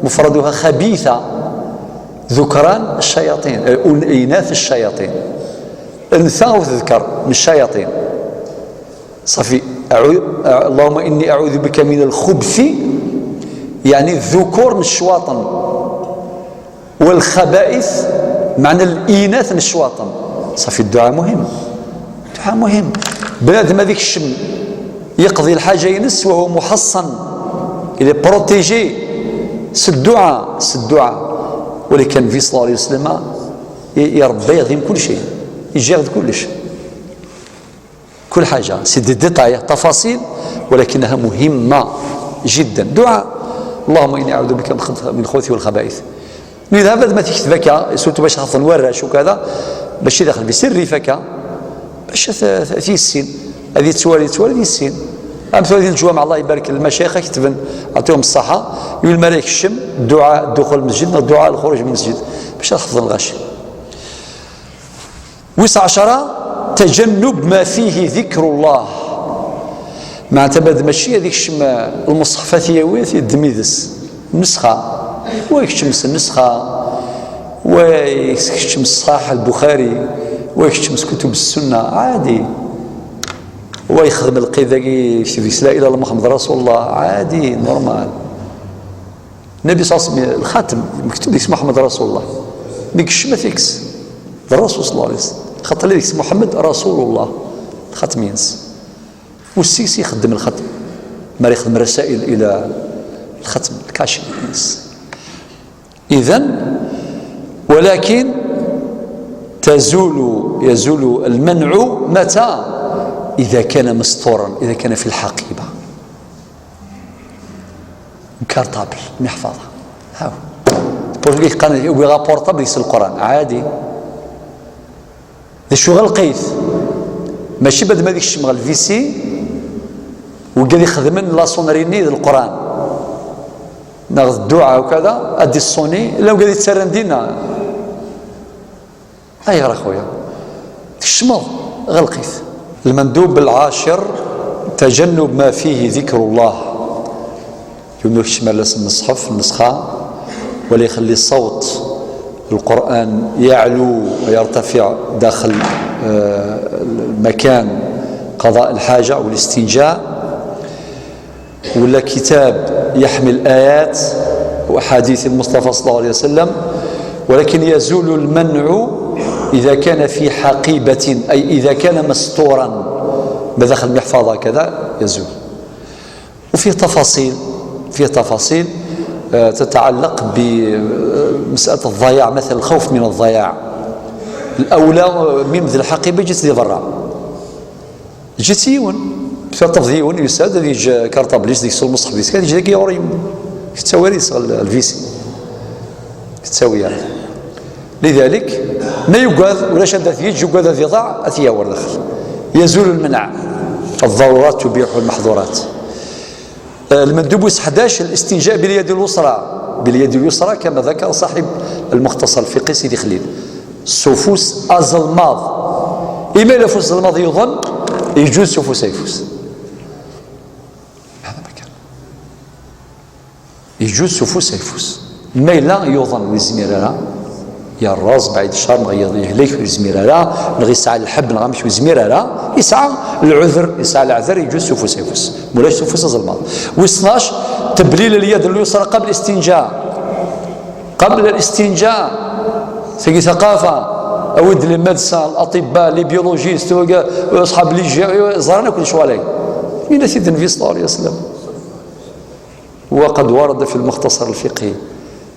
مفردها خبيثة. ذكران الشياطين, eh, إناث الشياطين. أنثى أو تذكر من الشياطين. صافي. أعو-، اللهم إني أعوذ بك من الخبث, يعني الذكور من الشواطن. والخبائث معنى الإناث من الشواطن. صافي, الدعاء مهم. الدعاء مهم. بنادم هذيك الشم يقضي الحاجة ينس وهو محصن. Il est protégé. C'est الدعاء, c'est الدعاء. ولكن النبي صلى الله عليه وسلم ي-، يربي يخدم كل شيء. يجي ياخذ كلش. كل حاجة, c'est des détails, تفاصيل, ولكنها مهمة جدا. دعاء: اللهم إني أعوذ بك من الخبث، من الخبث والخبائث. Nudav ad ma tikteb akka, surtout bac xaṭen warrac u kada, bac i daxel bi sirri faka, bac t-, t-, t-, yissin. Ad yettwali, yettwali, ad yissin. Am tura di leǧwameɛ, Allah ibarek lmacayix, ad ketben, ɛṭihum ṣṣaḥa, yul mi ara yekcem, dduɛa dduxul lmesǧid, neɣ dduɛa lxuruj min lmesǧid, bac ad xeḍen lɣaci. Wis ɛecra, تجنب ما فيه ذكر الله. Meɛna tabad mačči ad ikcem lmuṣḥef ad t-yawi, ad t-yeddem yid-s. Nesxa. Wa ikcem s nesxa, wa ikcem s Ṣaḥiḥ al-Buxari, wa ikcem s kutub s-sunna, ɛadi. Wa yexdem lqid-agi, yekteb deg-s la ilaha illa Muḥemmed Rasulullah, ɛadi, normal. Nabi ṣalla Llahu ɛalayhi wa sallam, lxatem, mektub deg-s Muḥemmed Rasulullah. Mi yekcem ad t-yekkes. D Rasul ṣalla Llahu ɛalayhi wa sallam. Xaṭer deg-s Muḥemmed Rasulullah. Lxatem-ines. Ussis ixeddem lxatem. Mi ara ixdem rasail ila lxatem, lkaci-ines. إذن، ولكن تزول، يزول المنع متى؟ إذا كان مستورا، إذا كان في الحقيبة. Cartable, محفظة. هاو. Pour lui, كان يبغى portable يسال القرآن، عادي. D acu ɣelq-it? Mačči bad ma ad ikcem ɣer lvisi, wigad ixedmen la sonnerie-nni d Leqran. Neɣ d dduɛa u kada, ad d-issoni, llan wigad yettarran dinna. Ayɣer a xuya? Tkecmeḍ, ɣelq-it. المندوب العاشر، تجنب ما فيه ذكر الله. يمكن شمال المصحف النسخة، ولا يخلي صوت القرآن يعلو ويرتفع داخل، آه، المكان قضاء الحاجة أو الاستنجاء، ولا كتاب يحمل آيات وأحاديث المصطفى صلى الله عليه وسلم، ولكن يزول المنع إذا كان في حقيبة، أي إذا كان مستورا بداخل المحفظة كذا يزول. وفيه تفاصيل، فيه تفاصيل، آه، تتعلق بمسألة الضياع، مثلا الخوف من الضياع. الأولى، آه، ميم ذي الحقيبة جيت لي برا. جيت يون، كتبت يون يساد، هذه يجي كارطابل، يجي ديك المصحف، يجي داك يوري. كتساوي ريس الفيسي. كتساوي يعني. لذلك، ما يقعد ولا شاد ثيج، يقعد ذي ضاع، أثيا ورد داخل. يزول المنع. الضرورات تبيح المحظورات. آه، المندوب ويس حداش، الاستنجاء باليد اليسرى. باليد اليسرى كما ذكر صاحب المختصر الفقهي سيدي خليل. سفوس أزلماض. إما إلا فوس زلماض يظن، يجوز سفوس يفوس. هذا ما كان. يجوز سفوس يفوس. ما إلا يظن ويزمير راه. يا الراس بعيد الشر، نغ يهلك ويزمير راه، نغ يسعى الحب، نغ مش ويزمير راه. يسعى العذر، يسعى العذر، يجوز سفوس يفوس. مولاش سفوس زلماض. ويسناش، تبليل اليد اليسرى قبل الاستنجاء. قبل الاستنجاء. تجي ثقافة. أود المدسة، الأطباء، لي بيولوجيست، أصحاب لي جي-، زرنا كل شوالي. من سيد النبي صلى الله عليه وسلم. وقد ورد في المختصر الفقهي.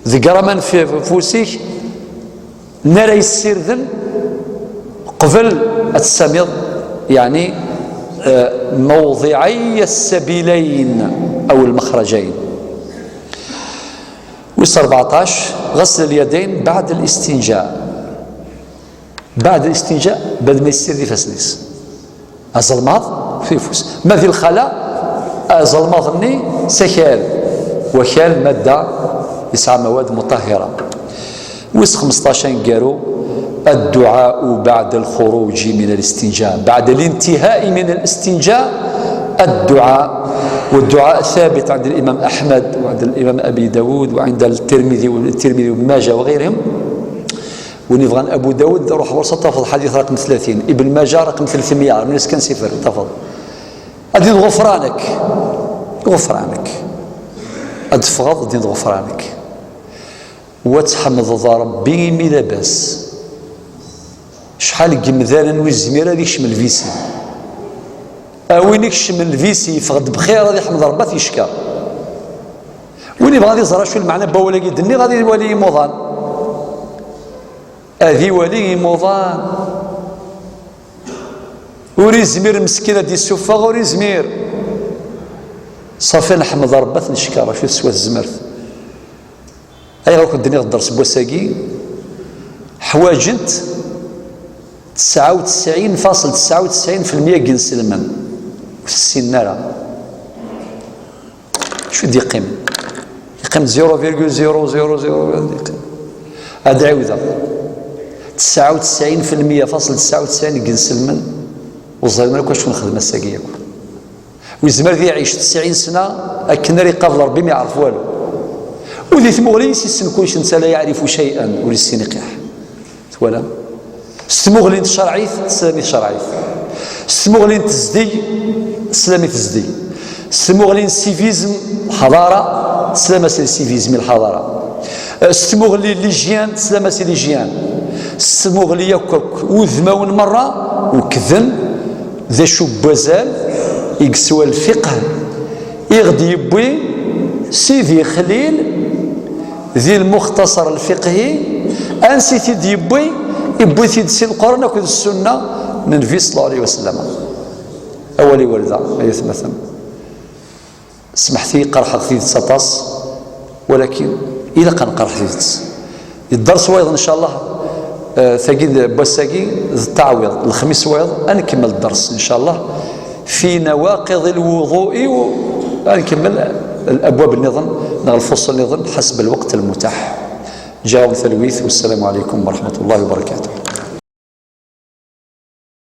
ذكر من في فوسيك نرى السردن قبل السميض، يعني، آه، موضعي السبيلين أو المخرجين. ويس أربعطاش، غسل اليدين بعد الاستنجاء. بعد الاستنجاء، بعد ما يسير دي فاسنيس. أزلماض في فوس. ما في الخلاء، أزلماض مني سكال. وكال مادة يسعى مواد مطهرة. ويس خمسطاش نقارو: الدعاء بعد الخروج من الاستنجاء، بعد الانتهاء من الاستنجاء الدعاء. والدعاء ثابت عند الإمام أحمد وعند الإمام أبي داود وعند الترمذي والترمذي وابن ماجه وغيرهم. ونبغى أبو داود روح ورصة تفض حديث رقم ثلاثين، ابن ماجه رقم ثلاثمية، الناس كان سفر تفض. أدين غفرانك، غفرانك. أدفغض دين غفرانك. وتحمد ربي مي لاباس. شحال قمدانا ويزمير هذا يكشم الفيسي. أوين يكشم الفيسي يفغد بخير، هذا يحمد ربي يشكر. وين يبغى هذا يزرع شو المعنى باولا قيدني، غادي يولي موضان. هذه ولي موضان. وريزمير مسكين هذه السفة، وريزمير. صافي نحمد ربي نشكر، شو تسوى الزمرت. أيغا كنت دنيا الدرس بوساقي، حواجنت تسعة وتسعين فاصل تسعة وتسعين في المية كنسلمن. في السنارة. شو دي يقيم؟ يقيم زيرو فيرغول زيرو زيرو زيرو، يقيم. هاد عاودة. تسعة وتسعين في المية فاصل تسعة وتسعين كنسلمن. وزير ما كنتش نخدم الساقية. ويزمر ذي يعيش تسعين سنة، أكن راه يقابل ربي ما يعرف والو. وذي ثمغلي يسيسن كلش، نتا لا يعرف شيئا، ولسين يقيح. تولى؟ ستمغلي نتشرعيت، سلامي تشرعيت. ستمغلي نتزدي، سلامي تزدي. ستمغلي نسيفيزم، الحضارة، سلامة سي السيفيزم، الحضارة. ستمغلي ليجيان، سلامة سي ليجيان. ستمغلي ياك، ياك، وذماون مرة، وكذن، ذا شو بوزال، يقسوى الفقه، يغدي يبوي، سيدي خليل، ذي المختصر الفقهي، أنسي تيد يبوي، يبوي تيد سي القرآن أكد السنة من النبي صلى الله عليه وسلم. أولي وردة، أيها الثمثم. سمحتي قرحة خديت سطاس، ولكن إلا كان قرح خديت. الدرس وايض إن شاء الله، آه، ثقيل بوساقي التعويض، الخميس وايض، أنكمل الدرس إن شاء الله في نواقض الوضوء و-، أنكمل الأبواب النظام، نغ الفصول النظام حسب الوقت المتاح. جاءهم ثلويث، والسلام عليكم ورحمة الله وبركاته.